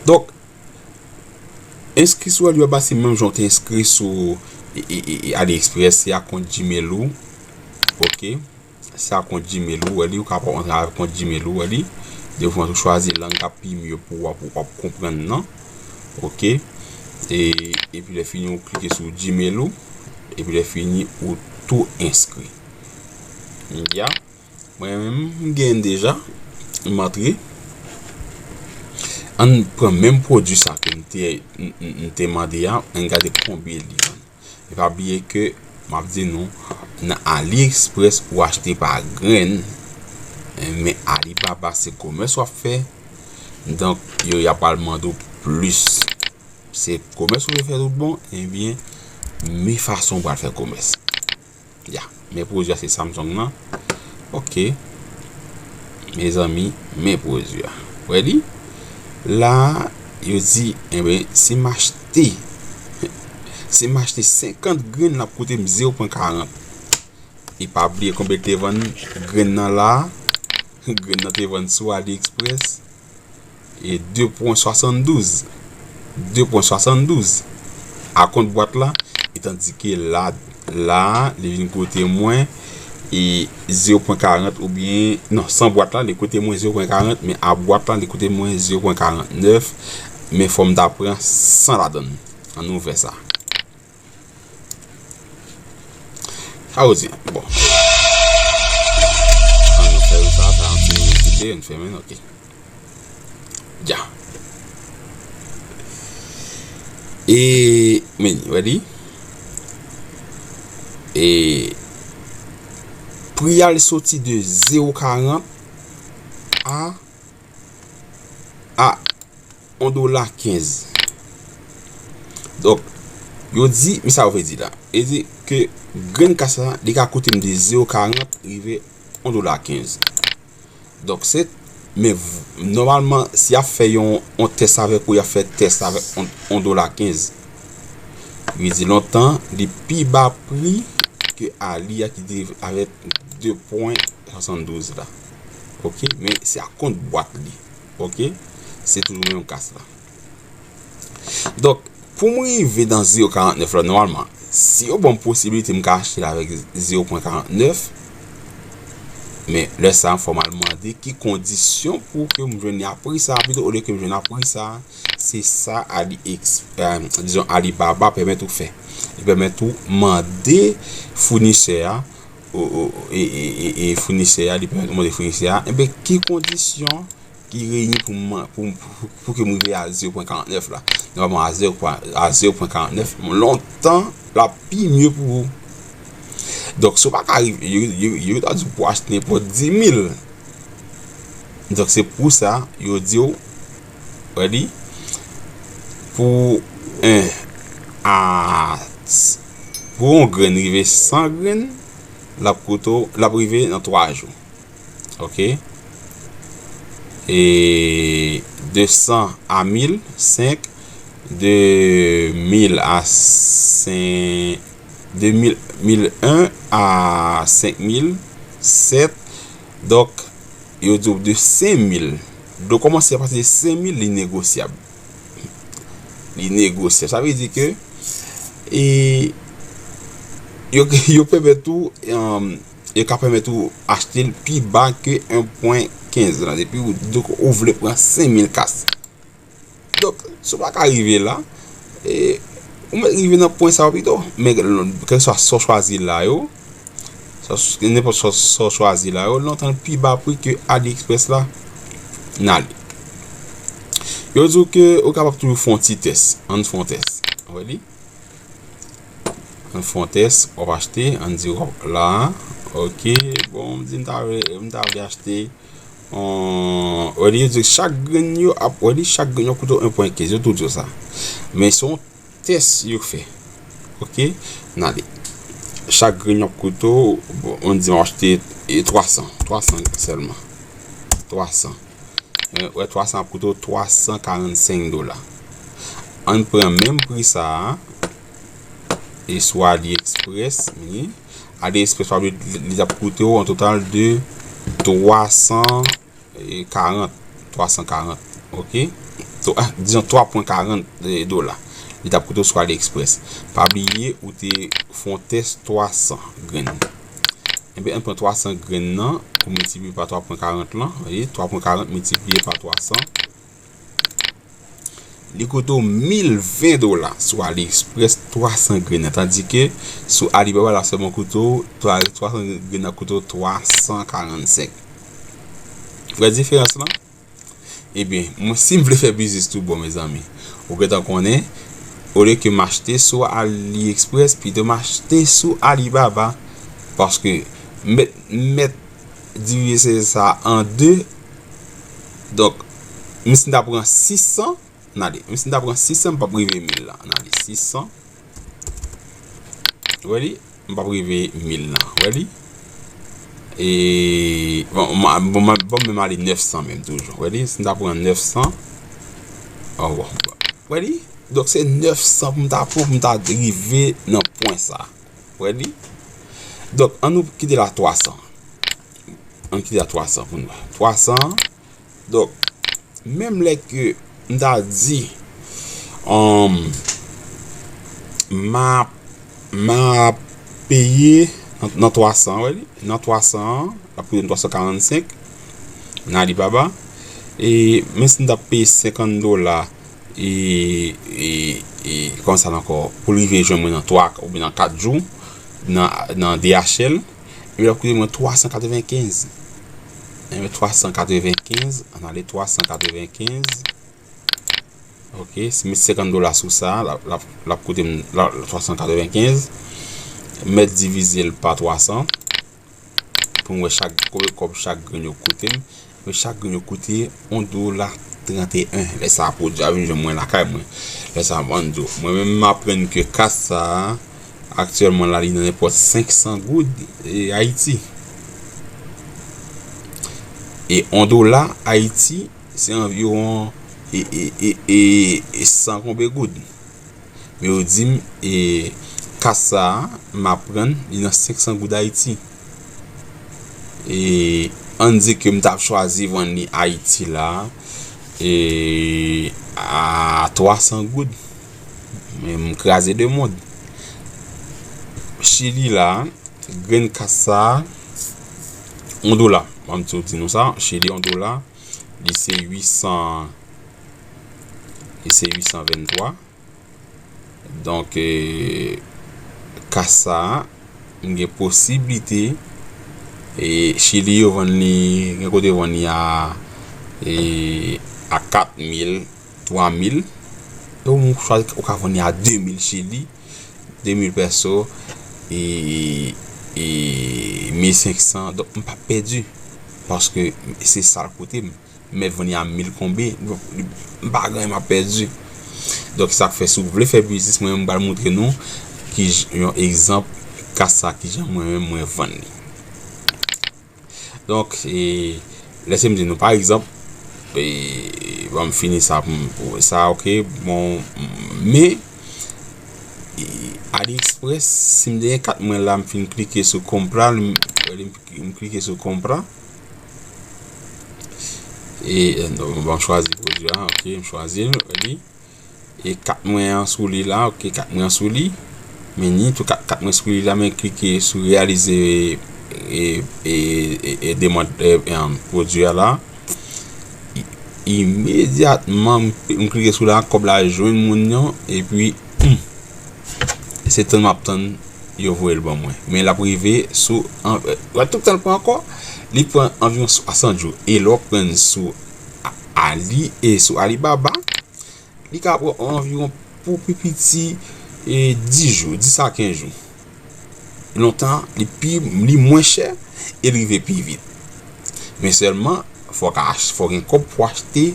Donk, enskri sou Alibaba se menm jan w te enskri sou, e, e, e, e, AliExpress, se a kont Gmail ou. Ok. Se a kont Gmail ou, wè li, ou kapab antre avèk kont Gmail ou, wè li. Devan ou chwazi lang k ap pi mye pou w, pou w ap konprann nan. Ok. E, epi lè fini, ou klike sou Gmail ou. Epi lè fini, ou tou enskri. Ya. Mwen menm, m genyen deja. M antre. Ann pran menm pwodui sa ke m te, m, m, m te mande a. Ann gade konbyen li vann. E pa bliye ke m ap di nou, nan AliExpress ou achte pa grenn, men Alibaba se komès w ap fè. Donk, yo, y ap al mande w plis. Se komès ou vle fè tout bon, ebyen, men fason w pral fè komès. Ya, men pwodui a se Samsung nan. Ok. Mezanmi, men pwodui a. Wè li? La, yo di, enben, si m achte, si m achte senkant grenn, l ap koute m zewo pwen karant. E pa bliye konbyen te vann grenn nan la. Grenn nan te vann sou AliExpress. E de pwen swasanndouz. De pwen swasanndouz. Akont bwat la. E tandike la, la, li vin koute mwen, e zewo pwen karant oubyen, non, san bwat la, li koute mwen zewo pwen karant, men a bwat la, li koute mwen zewo pwen karantnèf, men fò m ta pran san ladann. Ann ouvè sa. Sa yo di, bon. Ann fè sa, sa yon ti minit kite, ann fèmen, ok. Dja. E, men, wè li. E, pri a li soti de zewo karant a, a yon dola kenz. Donk, yo di, men sa yo vle di la. E di ke grenn kas la, li ka koute m de zewo karant rive yon dola kenz. Donk, se, men v-, nòmalman, si y ap fè yon, yon tès avèk ou, y ap fè tès avèk yon, yon dola kenz. Li di lontan, li pi ba pri ke Ali a ki te avèk de pwen swasanndouz la. Ok, men se akont bwat li. Ok, se toujou menm kas la. Donk, pou m rive nan zewo karantnèf la, nòmalman, si yo ban m posiblite, m ka achte l avèk zewo pwen karantnèf. Men, lè sa, fò m al mande ki kondisyon pou ke m jwenn li a pri sa, pito olye ke m jwenn a pri sa, se sa AliEx, eh, dizon, Alibaba pèmèt ou fè. Li pèmèt ou mande founisè a, o, o, e, e, e, e founisè a, li pèmèt ou mande founisè a, enben, ki kondisyon ki reyini pou mwen, pou, pou, pou ke m rive a zewo pwen karantnèf la. Nòmalman, a zewo pwen, a zewo pwen karantnèf, lontan, l ap pi mye pou ou. Donk, si w pa ka rive, yo, yo, yo ta di w pou achte nenpòt dis mil. Donk, se pou sa, yo di w, wè li, pou en a, pou yon grenn rive san grenn, l ap koute w, l ap rive nan twa jou. Ok. E de san a mil, senk, de mil a senk, de mil, mil en a senk mil sèt. Donk, yo di w de senk mil. Donk, kòmanse apati de senk mil, li negosyab. Li negosyab. Sa vle di ke, e, yo, yo pèmèt ou, um, yo ka pèmèt ou achte l pi ba ke en pwen kenz la. Depi ou, donk, ou vle pran senk mil kas. Donk, si w pa ka rive la, e, ou mèt rive nan pwen sa yo pito. Men, kèlkeswa sa w chwazi la yo, sa, nenpòt sa, sa w chwazi la yo, lontan l pi ba pri ke AliExpress la, n ale. Yo di w ke ou kapab toujou fè yon ti tès. Ann fè yon tès. Ou wè li? Ann fè yon tès, w ap achte, ann di w ap la. Ok, bon, m di m ta vle, m ta vle achte, on, wè li, yo di chak grenn yo ap, wè li, chak grenn yo koute w en pwen kenz, yo tou di w sa. Men se yon tès yo fè. Ok, n ale. Chak grenn yo ap koute w, bon, ann di m ap achte, e, twa san, twa san sèlman. Twa san. E, wè, twa san ap koute w twa san karannsenk dola. Ann pran menm pri sa a, e sou AliExpress, wi. AliExpress pa bliye, li t ap koute w an total de twa san karant, twa san karant, ok? To-, ah, dizon twa pwen karant, e, dola. Li t ap koute w sou AliExpress. Pa bliye, ou te fè yon tès twa san grenn. Ebyen, ann pran twa san grenn nan, ou miltipliye pa twa pwen karant lan, wi, twa pwen karant miltipliye pa twa san, li koute w mil ven dola sou AliExpress, twa san grenn nan. Tandike sou Alibaba, l ap sèlman koute w, twa, twa san grenn nan koute w twa san karannsenk. Ou wè diferans lan? Ebyen, mwen, si m vle fè biznis tou bon, mezanmi, ou gentan konnen, olye ke m achte sou AliExpress, pito m achte sou Alibaba. Paske m mèt, m mèt divize sa an de. Donk, menm si m ta pran sis san, n ale. Menm si m ta pran sis san, m p ap rive mil la. N ale, sis san. Ou wè li? M p ap rive mil lan. Ou wè li? E, bon, m a, bon, m a, bon, menm ale nèf san menm toujou. Ou wè li? Si m ta pran nèf san. Oh, bon. Ou wè li? Donk, se nèf san pou m ta pran, pou m ta rive nan pwen sa. Ou wè li? Donk, ann nou kite l a twa san. Ann kite l a twa san pou nou. Twa san. Donk, menm lè ke m ta di, um, m a, m a peye nan, nan twa san, wè li? Nan twa san an, l ap koute m twa san karannsenk nan Alibaba. E, menm si m ta peye senkant dola, e, e, e, kòman sa ankò, pou l rive jwenn mwen nan twa oubyen nan kat jou, nan, nan D H L, epi l ap koute mwen twa san katrevenkenz. Ebyen, twa san katrevenkenz, ann ale twa san katrevenkenz. Ok, si m met senkant dola sou sa, l ap, l ap, l ap koute m, la, twa san katrevenkenz. M mèt divize l pa twa san. Pou m wè chak, konbyen kòb chak grenn yo koute m. Men chak grenn yo koute yon dola tranteyen. Lè sa a, pwodui a vin jwenn mwen lakay mwen. Lè sa a, m ann di w. Mwen menm, m aprann ke kas sa a, aktyèlman la, li nan nenpòt senk san goud, e, Ayiti. E yon dola Ayiti, se anviwon, e, e, e, e, e san konbe goud. Men yo di m, e, kas sa a, m aprann, li nan senk san goud Ayiti. E, ann di ke m t ap chwazi vann li Ayiti la, e, a twa san goud. Men m kraze de mond. Chili la, grenn kas sa a, yon dola. Ban m tou di nou sa, Chili, yon dola, li se uit san, li se uit san venntwa. Donk, e, kas sa a, m gen posiblite, e, Chili yo vann li, gen kote yo vann li a, e, a kat mil, twa mil. E ou chwazi, ou ka vann li a de mil Chili, de mil pèso, e, e, mil senk san. Donk, m p ap pèdi, paske se sa l koute m. M mèt vann li a mil konbe, m pa gen anyen m ap pèdi. Donk, sa k fè, si w vle fè biznis, mwen menm, m pral montre nou ki j-, yon egzanp, kas sa, kijan mwen menm, mwen vann li. Donk, e, lèse m di nou, pa egzanp, e, ban m fini sa pou m, pou sa, ok, bon, men, e, AliExpress, si m te gen kat mwen la, m fin klike sou comprar, m, m, m klike sou comprar. E, e, non, bon, m chwazi pwodui a, ok, m chwazi l, ready. E kat mwen an sou li la, ok, kat mwen an sou li. Men ni tou kat, kat mwen sou li la, men klike sou réaliser, e, e, e, e demann, e, e, pwodui a la. I-, imedyatman, m, m klike sou la, kòb la jwenn moun nan, epi, hmm, se tann m ap tann, yo voye l ban mwen. Men l ap rive sou, an, e, tout tan l pran ankò, li pran anviwon swasant jou. E lè w pran sou A-, Ali, e sou Alibaba, li ka pran anviwon pou pi piti, e, dis jou, dis a kenz jou. Lontan, li pi, li mwen chè e li rive pi vit. Men sèlman, fò w ka ach-, fò w gen kòb pou w achte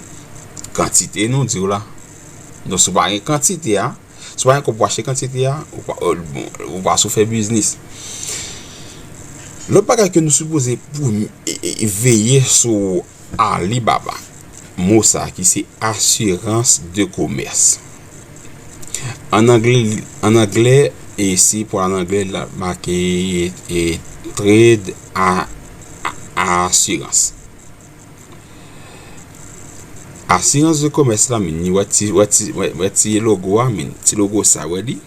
kantite nou di w la. Donk, si w pa gen kantite a, si w pa gen kòb pou w achte kantite a, ou pa, ou, bon, ou pa sou fè biznis. Lòt bagay ke nou sipoze pou, e, e, veye sou Alibaba. Mo sa ki se asirans de komès. An anglè, an anglè, e si pou al an anglè, l ap make, e, trade a, a, asirans. Asirans de komès la, men, ni wè ti, wè ti, wè, wè ti logo a, men, ti logo sa, wè li.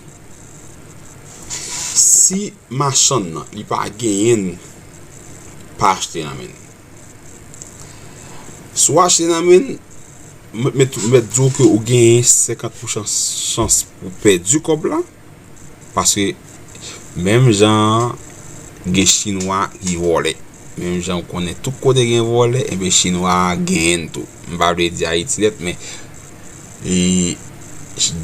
Si machann nan, li pa genyen, pa achte nan men l. Si w achte nan men l, m, m, m mèt di w ke ou genyen senkant pou san chans pou w pèdi kòb la. Paske menm jan gen Chinwa ki vòlè. Menm jan ou konnen tout kote gen vòlè, enben Chinwa genyen l tou. M pa vle di Ayiti nèt, men, e,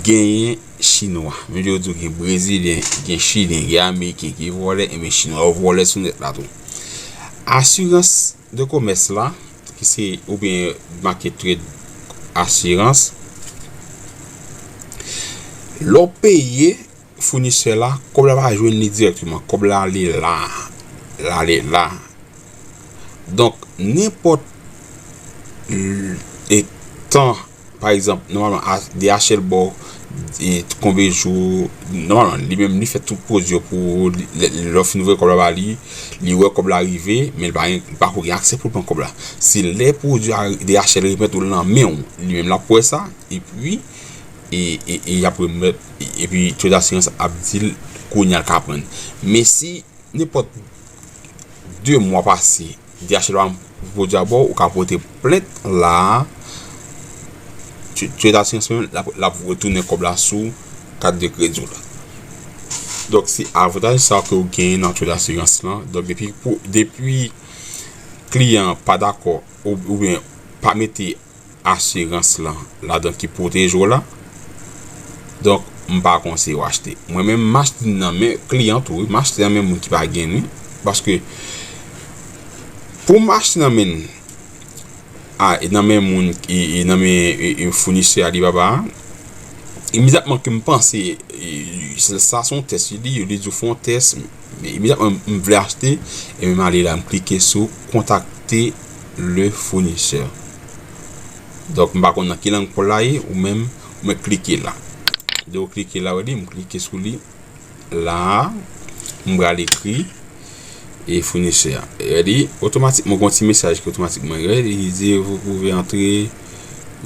genyen Chinwa. Menm jan yo di w gen Brezilyen, gen Chilyen, gen Ameriken ki vòlè, enben Chinwa yo vòlè sou nèt la tou. Asirans de komès la, ki se, oubyen make trade asirans, lè w peye founisè la, kòb la pa jwenn li dirèkteman. Kòb la ale la. L ale la. Donk, nenpòt, e, tan, pa egzanp, nòmalman, a, D H L ba w, e, konbyen jou, nòmalman, li menm, li fè tout pwodui yo pou ou, li, lè, lè w fin voye kòb la ba li, li wè kòb la rive, men li pa gen, li pa ko gen aksè pou l pran kòb la. Se lè pwodui a, D H L remèt ou l nan men w, li menm l ap wè sa, epi, e, e, e y ap remèt, e, epi trade asirans ap di l kounye a l ka pran. Men si nenpòt de mwa pase, D H L pa pran pwodui a ba w, ou ka pote plent la, trade asirans menm, l ap, l ap retounen kòb la sou kat de kredi w la. Donk, se avantaj sa ke w genyen nan trade asirans lan. Donk, depi pou, depi kliyan an pa dakò, ou, oubyen pa mete asirans lan ladan ki pwoteje w la. Donk, m pa konseye w achte. Mwen menm, m achte nan men kliyan tou, wi. M achte nan men moun ki pa gen, wi. Paske, pou m achte nan men, a, e nan men moun, e, e nan men, e, e founisè Alibaba a, imedyatman ke m panse, e, sa, sa se yon tès, li, li di w fè yon tès, men imedyatman m vle achte, e m ale la, m klike sou contacter le fournisseur. Donk, m pa konn nan ki lang pou l la ye, ou menm, ou mèt klike la. Lè w klike la, w di, m klike sou li. La, m pral ekri, e founisè a. Ready? Otomatikman, gen yon ti mesaj ki otomatikman, ready? Li di, vous pouvez entrer.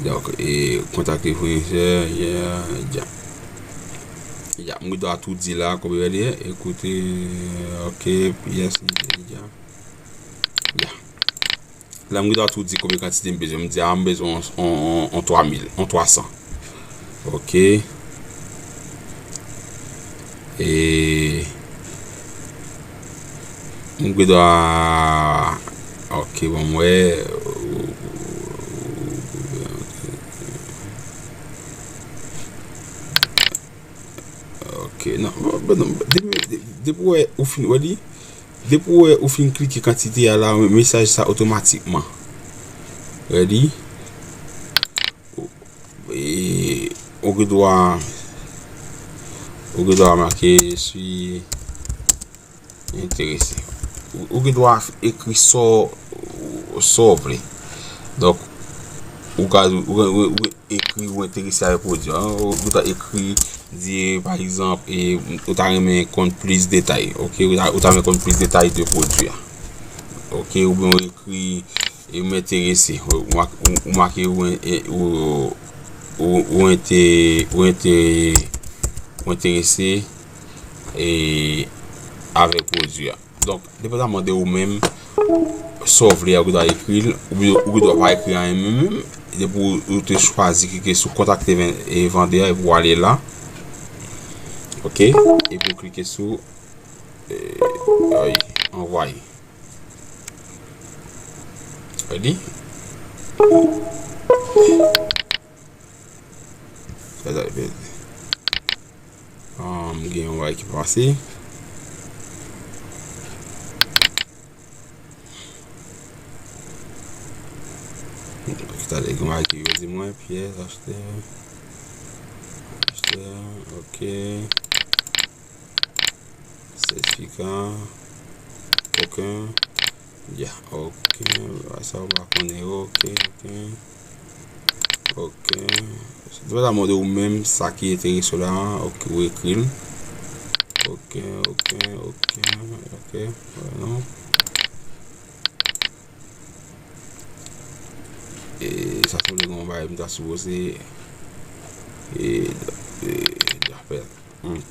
Donk, e, contacter fournisseur, yeah, dja. Ya, m gen dwa tou di la, konbyen li ye? Écoutez, ok, yes, dja. Ya. La, m gen dwa tou di konbyen kantite m bezwen. M di, a, m bezwen on, on, on, on twa mil, on twa san. Ok. E m gen dwa, ok, bon, m wè. Ok, non, bon, bon, non, depi, depi w wè ou fin, wè li, depi w wè ou fin klike kantite a la, mesaj sa otomatikman. Ready? E, ou gen dwa, ou gen dwa make, je suis intéressé. Ou, ou gen dwa ekri sa w, sa w vle. Donk, ou ka, ou, ou, ou ekri ou enterese avèk pwodui a. Ou, ou ta ekri, di, pa egzanp, e, ou ta renmen konn plis detay, ok? Ou ta, ou ta renmen konn plis detay de pwodui a. Ok? Oubyen ou ekri, e, m enterese. Ou, ou mak-, ou, ou make ou en-, e, ou, ou, ou ente-, ou ente-, ou enterese, e, avèk pwodui a. Donk, depandaman de ou menm, sa w vle a, ou gen dwa ekri l, ou, ou gen dwa pa ekri anyen menm, menm. Depi w, ou te chwazi klike sou kontakte ven-, e, vandè a, epi w ale la. Ok? Epi w klike sou, e, ay, anvwaye. Ready? Fè sa, fè. Um, gen yon bagay ki pase. Talè gen yon bagay ki yo di mwen, pyès, achtè. Achtè, ok. Sètifika. Oken. Ya, oken. Sa ou pa konnen yo, oken, oken. Oken. Depandaman de ou menm, sa ki enterese w la, ok, ou ekri l. Oken, oken, oken, oken. Wè, non. E sa sanble gon bagay m ta sipoze, e, e, dapè. Hmm.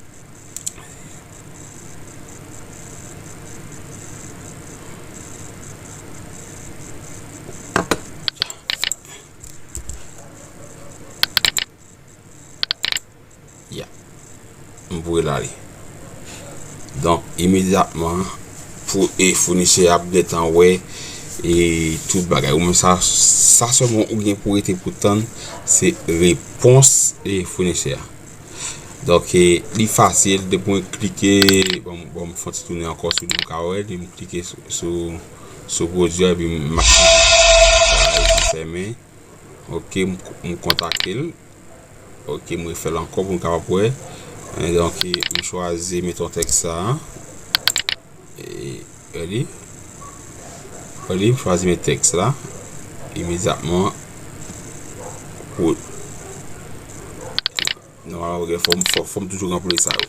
Ya. M voye l ale. Donk, imedyatman, pou, e, founisè a ap gentan wè, e, tout bagay. Ou menm sa, sa sèlman ou gen pou rete pou tann, se repons, e, founisè a. Donk, e, li fasil, depi mwen klike, bon, bon, m fè yon ti tounen ankò sou li, m ka wè li, m klike sou, sou, sou pwodui a, epi m ap fèmen. Ok, m, m kontakte l. Ok, m refè l ankò pou m kapab wè. E, donk, e, m chwazi, meton, tèks sa a. E, ready? Ready? M chwazi met tèks la. Imedyatman. Pou, nòmalman, fò m, fò, fò m toujou ranpli sa yo.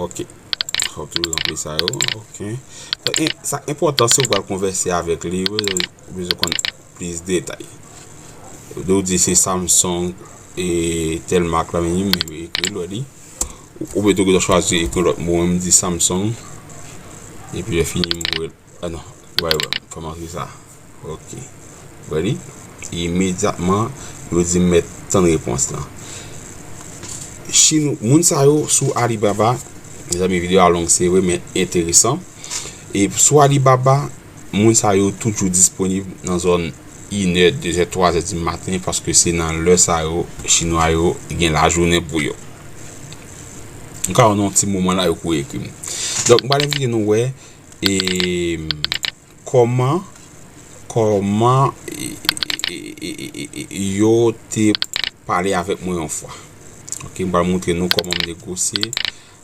Ok. Fò w toujou ranpli sa yo. Ok. Sa, e, sa enpòtan si w pral konvèse avèk li, ou bezwen, ou bezwen konn plis detay. Lè w di se Samsung e tèl mak la, men m ekri l, wè li. Ou, oubyen tou, ou chwazi ekri lòt mo, mwen m di Samsung. Epi lè fini, m voye l. Ah non, wè, wè, fò m antre sa. Ok. Wè li? Imedyatman, yo di m mèt tann repons lan. Chinwa, moun sa yo sou Alibaba, mezanmi, videyo a long, se vre, men enteresan. E sou Alibaba, moun sa yo toujou disponib nan zòn inè, dezè, twazè di maten, paske se nan lè sa yo, Chinwa yo gen lajounen pou yo. M ka wè nan yon ti moman la, yo kouri ekri m. Donk, m pral envite nou wè, e, kòman, kòman, e, e, yo te pale avèk mwen yon fwa. Ok, m pral montre nou kòman m negosye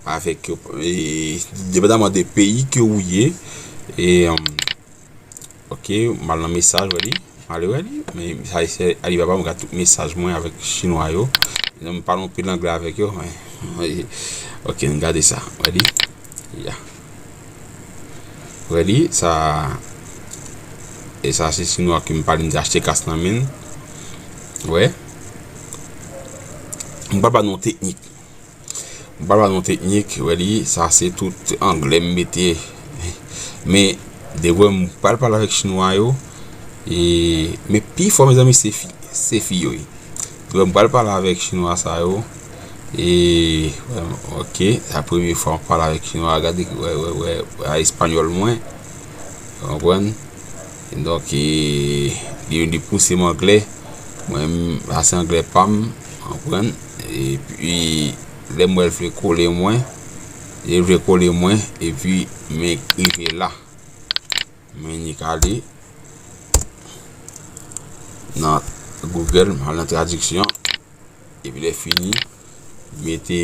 avèk yo, e, depandaman de peyi ke ou ye, e, um, ok, m al nan mesaj, wè li, m ale wè li, men sa se Alibaba, m gade tout mesaj mwen avèk Chinwa yo. M pale anpil anglè avèk yo, men, ok, n gade sa, wè li, ya. Wè li, sa, e sa se Chinwa ke m pale, m di achte kas nan men l, wè. M pral ba nou yon teknik. M pral ba nou teknik, wè li, sa se tout anglè m mete. Men, devan m pral pale avèk Chinwa yo, e, men pi fò, mezanmi, se fi, se fi yo ye. Devan m pral pale avèk Chinwa sa yo, e, wè, ok, se premye fwa m pale avèk Chinwa, gade, wè, wè, wè, wè, a espanyòl mwen, w konprann? Donk, e, li, li pouse m anglè. Mwen, m, sa se anglè pa m, w konprann? Epi, lè m wè l vle kole mwen, li vle kole mwen, epi, men rive la. Men nik ale nan Google, m al nan tradiksyon. Epi lè fini, mete,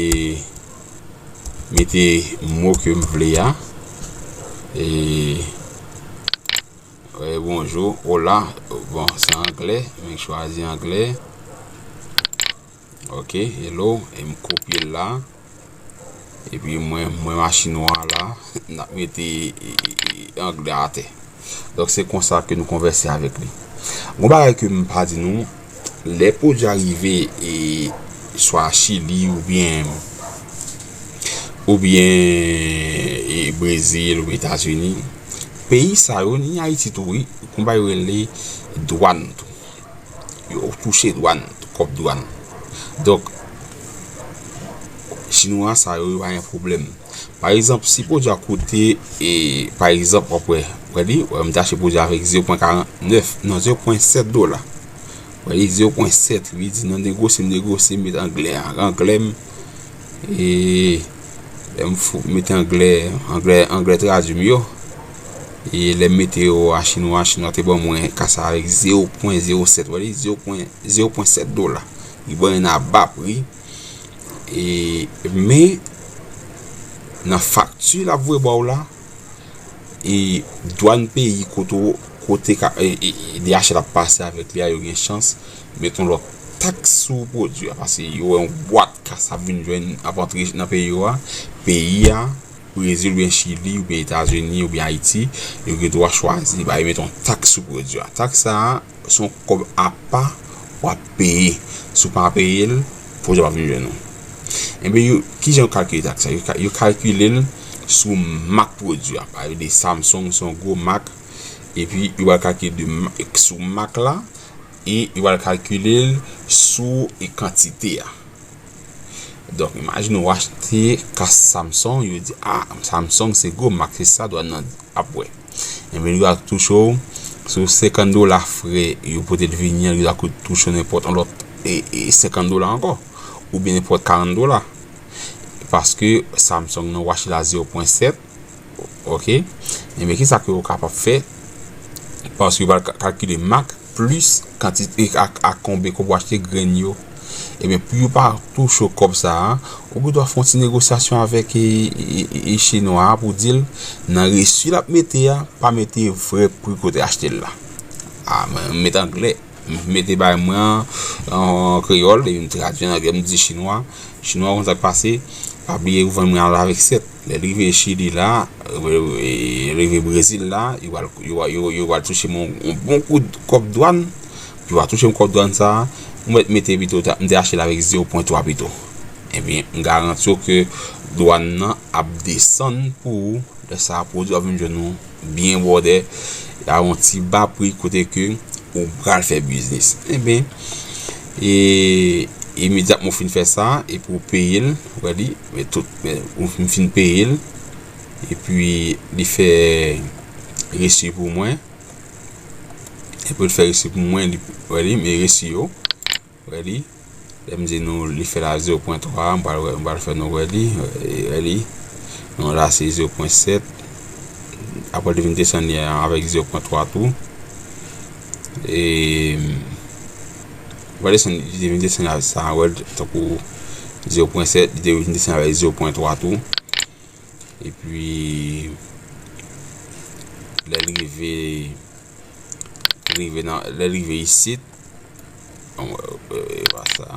mete mo ke m vle a. E, Eh, bonjou, hola. Bon, se anglè, men chwazi anglè. Ok, hello, e m kopye l la. Epi mwen, mwen machin nwa la, n ap mete, e, e, e, anglè atè. Donk, se konsa ke nou konvèse avèk li. Gon bagay ke m pa di nou, lè pwodui a rive, e, swa Chili oubyen, oubyen, e, Brezil oubyen Etazini, peyi sa yo, ni Ayiti tou, wi, konba yo rele dwàn tou. Yo touche dwàn, kòb dwàn. Donk, chinwa sa yo, yo pa gen pwoblèm. Pa egzanp, si pwodui a koute, e, pa egzanp, w ap wè, w wè li, w wè m te achte pwodui a avèk zewo pwen karant nèf, non, zewo pwen sèt dola. W wè li, zewo pwen sèt, li di, "Non, negosye m, negosye m, met anglè a, anglè m." E, lè m fou, mete anglè, anglè, anglè tradui m yo. E lè m mete yo a chinwa, chinwa te ban mwen ka sa avèk zewo pwen zewo sèt, w wè li, zewo pwen, zewo pwen sèt dola. Li ban mwen nan ba pri. E, men, nan fakti l ap voye ba w la, e, dwàn peyi kote w, kote ka, e, e, e, D H L ap pase avèk li a, yo gen chans met yon lòt taks sou pwodui a, paske yo wè yon bwat kas ap vin jwenn, ap antre nan peyi yo a, peyi a, Brezil oubyen Chili oubyen Etazini oubyen Ayiti, yo gen dwa chwazi, ba yo met yon taks sou pwodui a. Taks sa a, se yon kòb apa w ap peye. Si w pa peye l, pwodui a p ap vin jwenn ou. Enben, yo, kijan yo kalkile taks sa? Yo ka-, yo kalkile l sou mak pwodui a. Pa egzanp, Samsung se yon gwo mak, epi yo pral kalkile de ma-, sou mak la, e yo pral kalkile l sou, e, kantite a. Donk, imajine w achte kas Samsung, yo di, "Ah, Samsung se gwo mak, se sa dwàn nan ap wè." Enben, li va touche w sou senkant dola frè yo pote l vini an, li va kou-, touche w nenpòt yon lòt, e, e, senkant dola ankò, oubyen nenpòt karant dola. Paske Samsung nan w achte la zewo pwen sèt, ok? Enben, kisa ke w kapab fè? Paske yo pral ka-, kalkile mak plis kantite ak, ak konbyen ke w achte grenn yo. Ebyen, pou yo pa touche w kòb sa a, ou gen dwa fè yon ti negosyasyon avèk, e, e, e, e chinwa a pou di l, nan resi l ap mete a, pa mete vrè pri kote achte l la. A, mwen, m mete anglè. M mete bay mwen an, an kreyòl, epi m tradui an anglè, m di chinwa. Chinwa, konn sa k pase, pa bliye ou vann mwen al avèk sèt. Lè l rive Chili la, e, e, rive Brezil la, yo pral, yo, yo, yo pral touche m yon, yon bon kout kòb dwàn. Yo va touche m kòb dwàn sa a, ou mèt mete pito, ta-, m te achte l avèk zewo pwen twa pito. Ebyen, m garanti w ke dwàn nan ap desann pou ou. Lè sa a, pwodui a vin jwenn ou byen bòdè, a yon ti ba pri kote ke ou pral fè biznis. Enben, e, imedyatman ou fin fè sa, epi ou peye l, ou wè li, men tout, men ou fin, fin peye l, epi li fè resi pou mwen, epi l fè resi pou mwen, li, wè li, men resi yo. Ready? Lè m di nou li fè la zewo pwen twa, m pral, m pral fè nou ready. Ready? Non, la se zewo pwen sèt. Apre li vin desann li avèk zewo pwen twa tou. E, m pral desann, li vin desann avèk sa, ready, tankou zewo pwen sèt, li te vin desann avèk zewo pwen twa tou. Epi, lè l rive, rive nan, lè l rive isit, bon, e, e pa sa.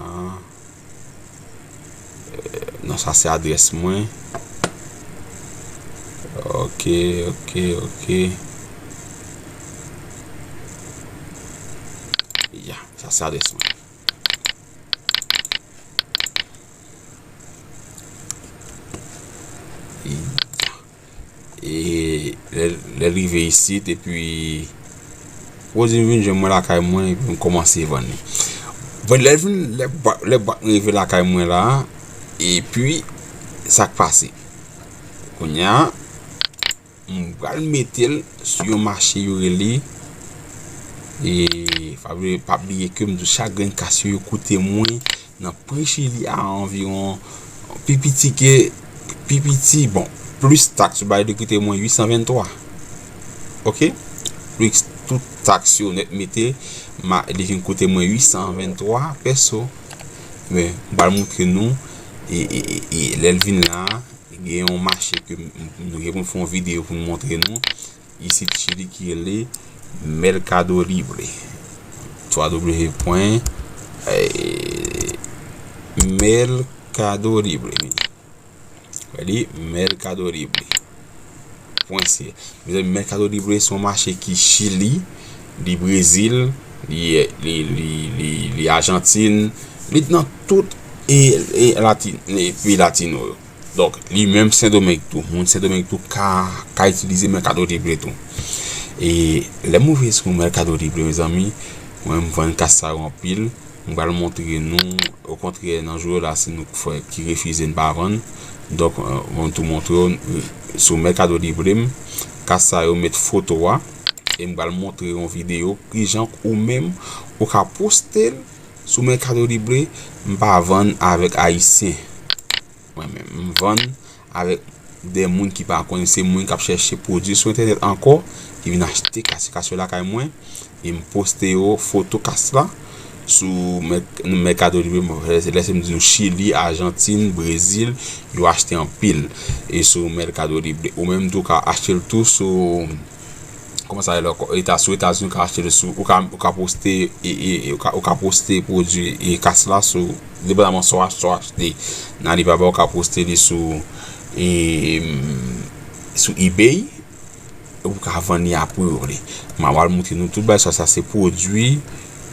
E, non, sa se adrès mwen. Ok, ok, ok. Ya, sa se adrès mwen. E lè, lè l rive isit, epi pwodui m vin jwenn mwen lakay mwen, epi m kòmanse vann li. Bon, lè l vin, lè bwa-, lè bwat mwen rive lakay mwen la, epi sa k pase? Kounye a, m pral mete l sou yon mache yo rele, e, pa bliye, pa bliye ke m di w chak grenn kas yo, yo koute mwen nan pri Chili a anviwon pi piti ke, pi piti, bon, plis taks yo bay li koute mwen uit san venntwa. Ok? Plis tout taks yo nèt mete, ma, li vin koute mwen uit san venntwa pèso. Men, m pral montre nou, e, e, e, e, lè l vin la, gen yon mache ke m, m, nou gen pou n fè yon videyo pou n montre nou. Isit Chili ki rele, Mercado Libre. W w w pwen mercado libre. Wè li, mercado libre pwen c a. Mezanmi, Mercado Libre se yon mache ki Chili, li Brezil, li, li, li, li, li Ajantin, li nan tout e, e latin, e peyi latino yo. Donk, li menm Sendomeng tou. Moun Sendomeng tou ka, ka itilize Mercado Libre tou. E lè m ouvri sou Mercado Libre, mezanmi, mwen m vann kas sa yo anpil. M pral montre nou, okontrè, nan jou yo la, se nou k fè, ki refize n pa vann. Donk, mwen tou montre w, sou Mercado Libre m, kas sa yo met foto a, e m pral montre yon videyo kijan ou menm ou ka poste l sou Mercado Libre. M pa vann avèk Ayisyen. Mwen menm, m vann avèk de moun ki pa konnen, se moun k ap chèche pwodui sou entènèt ankò, ki vin achte kas, kas yo lakay mwen, e m poste yo, foto kas la, sou Merc-, Mercado Libre, lè se m di nou Chili, Ajantin, Brezil, yo achte anpil. E sou Mercado Libre, ou menm tou ka achte l tou sou, kòman sa rele ankò? Eta, sou Etazini, ou ka achte l sou, ou ka, ou ka poste, e, e, e, ou ka, ou ka poste pwodui e kas la sou, depandaman sa w ach-, sa w achte nan Alibaba, ou ka poste li sou, e, sou eBay, ou ka vann li a pri w vle. M a pral montre nou tout bagay sa, sa se pwodui,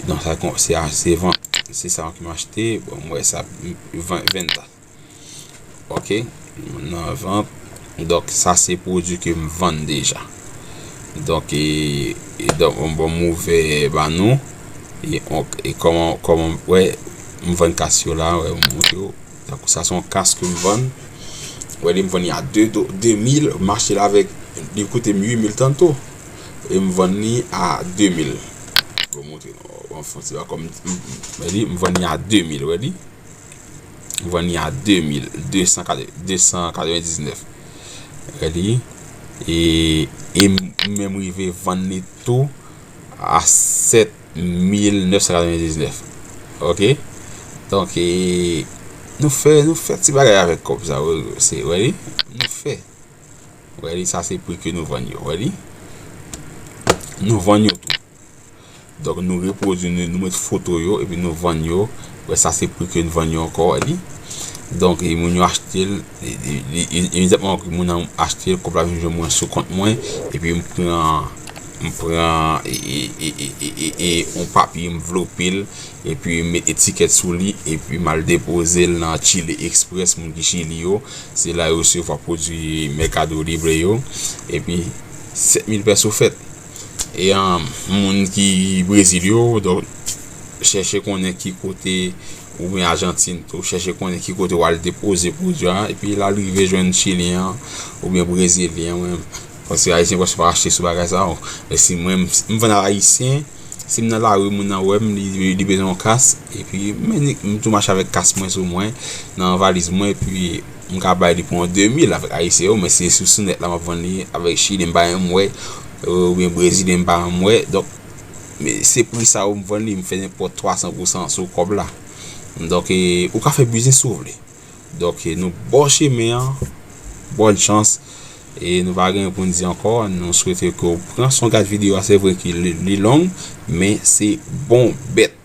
non, sa kon-, se a, se van-, se sa ke m achte, bon, m wè sa, ven-, venta. Ok, nan vant. Donk, sa se pwodui ke m vann deja. Donk, e, e donk, m bon, m ouvè ba nou. E, on, e kòman, kòman, wè, m vann kas yo la, wè, m montre w. Tankou sa, se yon kas ke m vann. Wè, li m vann li a de do-, de mil, m achte l avèk, li koute m uit mil tanto. E m vann li a de mil. Bon, montre nou, anfen, se pa kòm, m, m, wè li, m vann li a de mil, wè li. M vann li a de mil de san katrevendiznèf. Wè li. E, e m menm rive vann li tou a sèt mil nèf san katrevendiznèf. Ok? Donk, e, nou fè, nou fè ti bagay avèk kòb sa, wè, se, wè li? Nou fè. Wè li, sa se pri ke nou vann yo, wè li? Nou vann yo tou. Donk, nou repwodui, nou, nou met foto yo, epi nou vann yo. Wè, sa se pri ke n vann yo ankò, wè li. Donk, e moun yo achte l, e, e, e, e, imedyatman ke moun nan achte l, kòb la vin jwenn mwen sou kont mwen, epi m pran, m pran, e, e, e, yon papye, m vlope l, epi m met etikèt sou li, epi m al depoze l nan Chile Express, moun ki Chili yo, se la yo resevwa pwodui Mercado Libre yo, epi sèt mil pèso fèt. E, an, moun ki Brezil yo, donk, chèche konnen ki kote, oubyen Ajantin tou, chèche konnen ki kote w al depoze pwodui a, epi l al rive jwenn Chilyen an, oubyen Brezilyen an, mwen, paske Ayisyen prèske pa achte sou bagay sa yo. Men si mwen, m, m vann a Ayisyen, si m nan lari, moun nan wè m, li, li bezwen yon kas, epi m, m tou mache avèk kas mwen sou mwen, nan valiz mwen, epi m ka bay li pou yon de mil avèk Ayisyen yo, men se sou, sou nèt la m ap vann li, avèk Chilyen m pa janm wè, oubyen Brezilyen m pa janm wè. Donk, men se pri sa yo m vann li, m fè nenpòt twa san pou san sou kòb la. Donk, e, ou ka fè biznis si w vle. Donk, e, nou bò chemen an, bòn chans, e nou pa gen pou n di ankò, nou swete ke w pran son gad videyo a, se vre ke li, li long, men se bon bèt.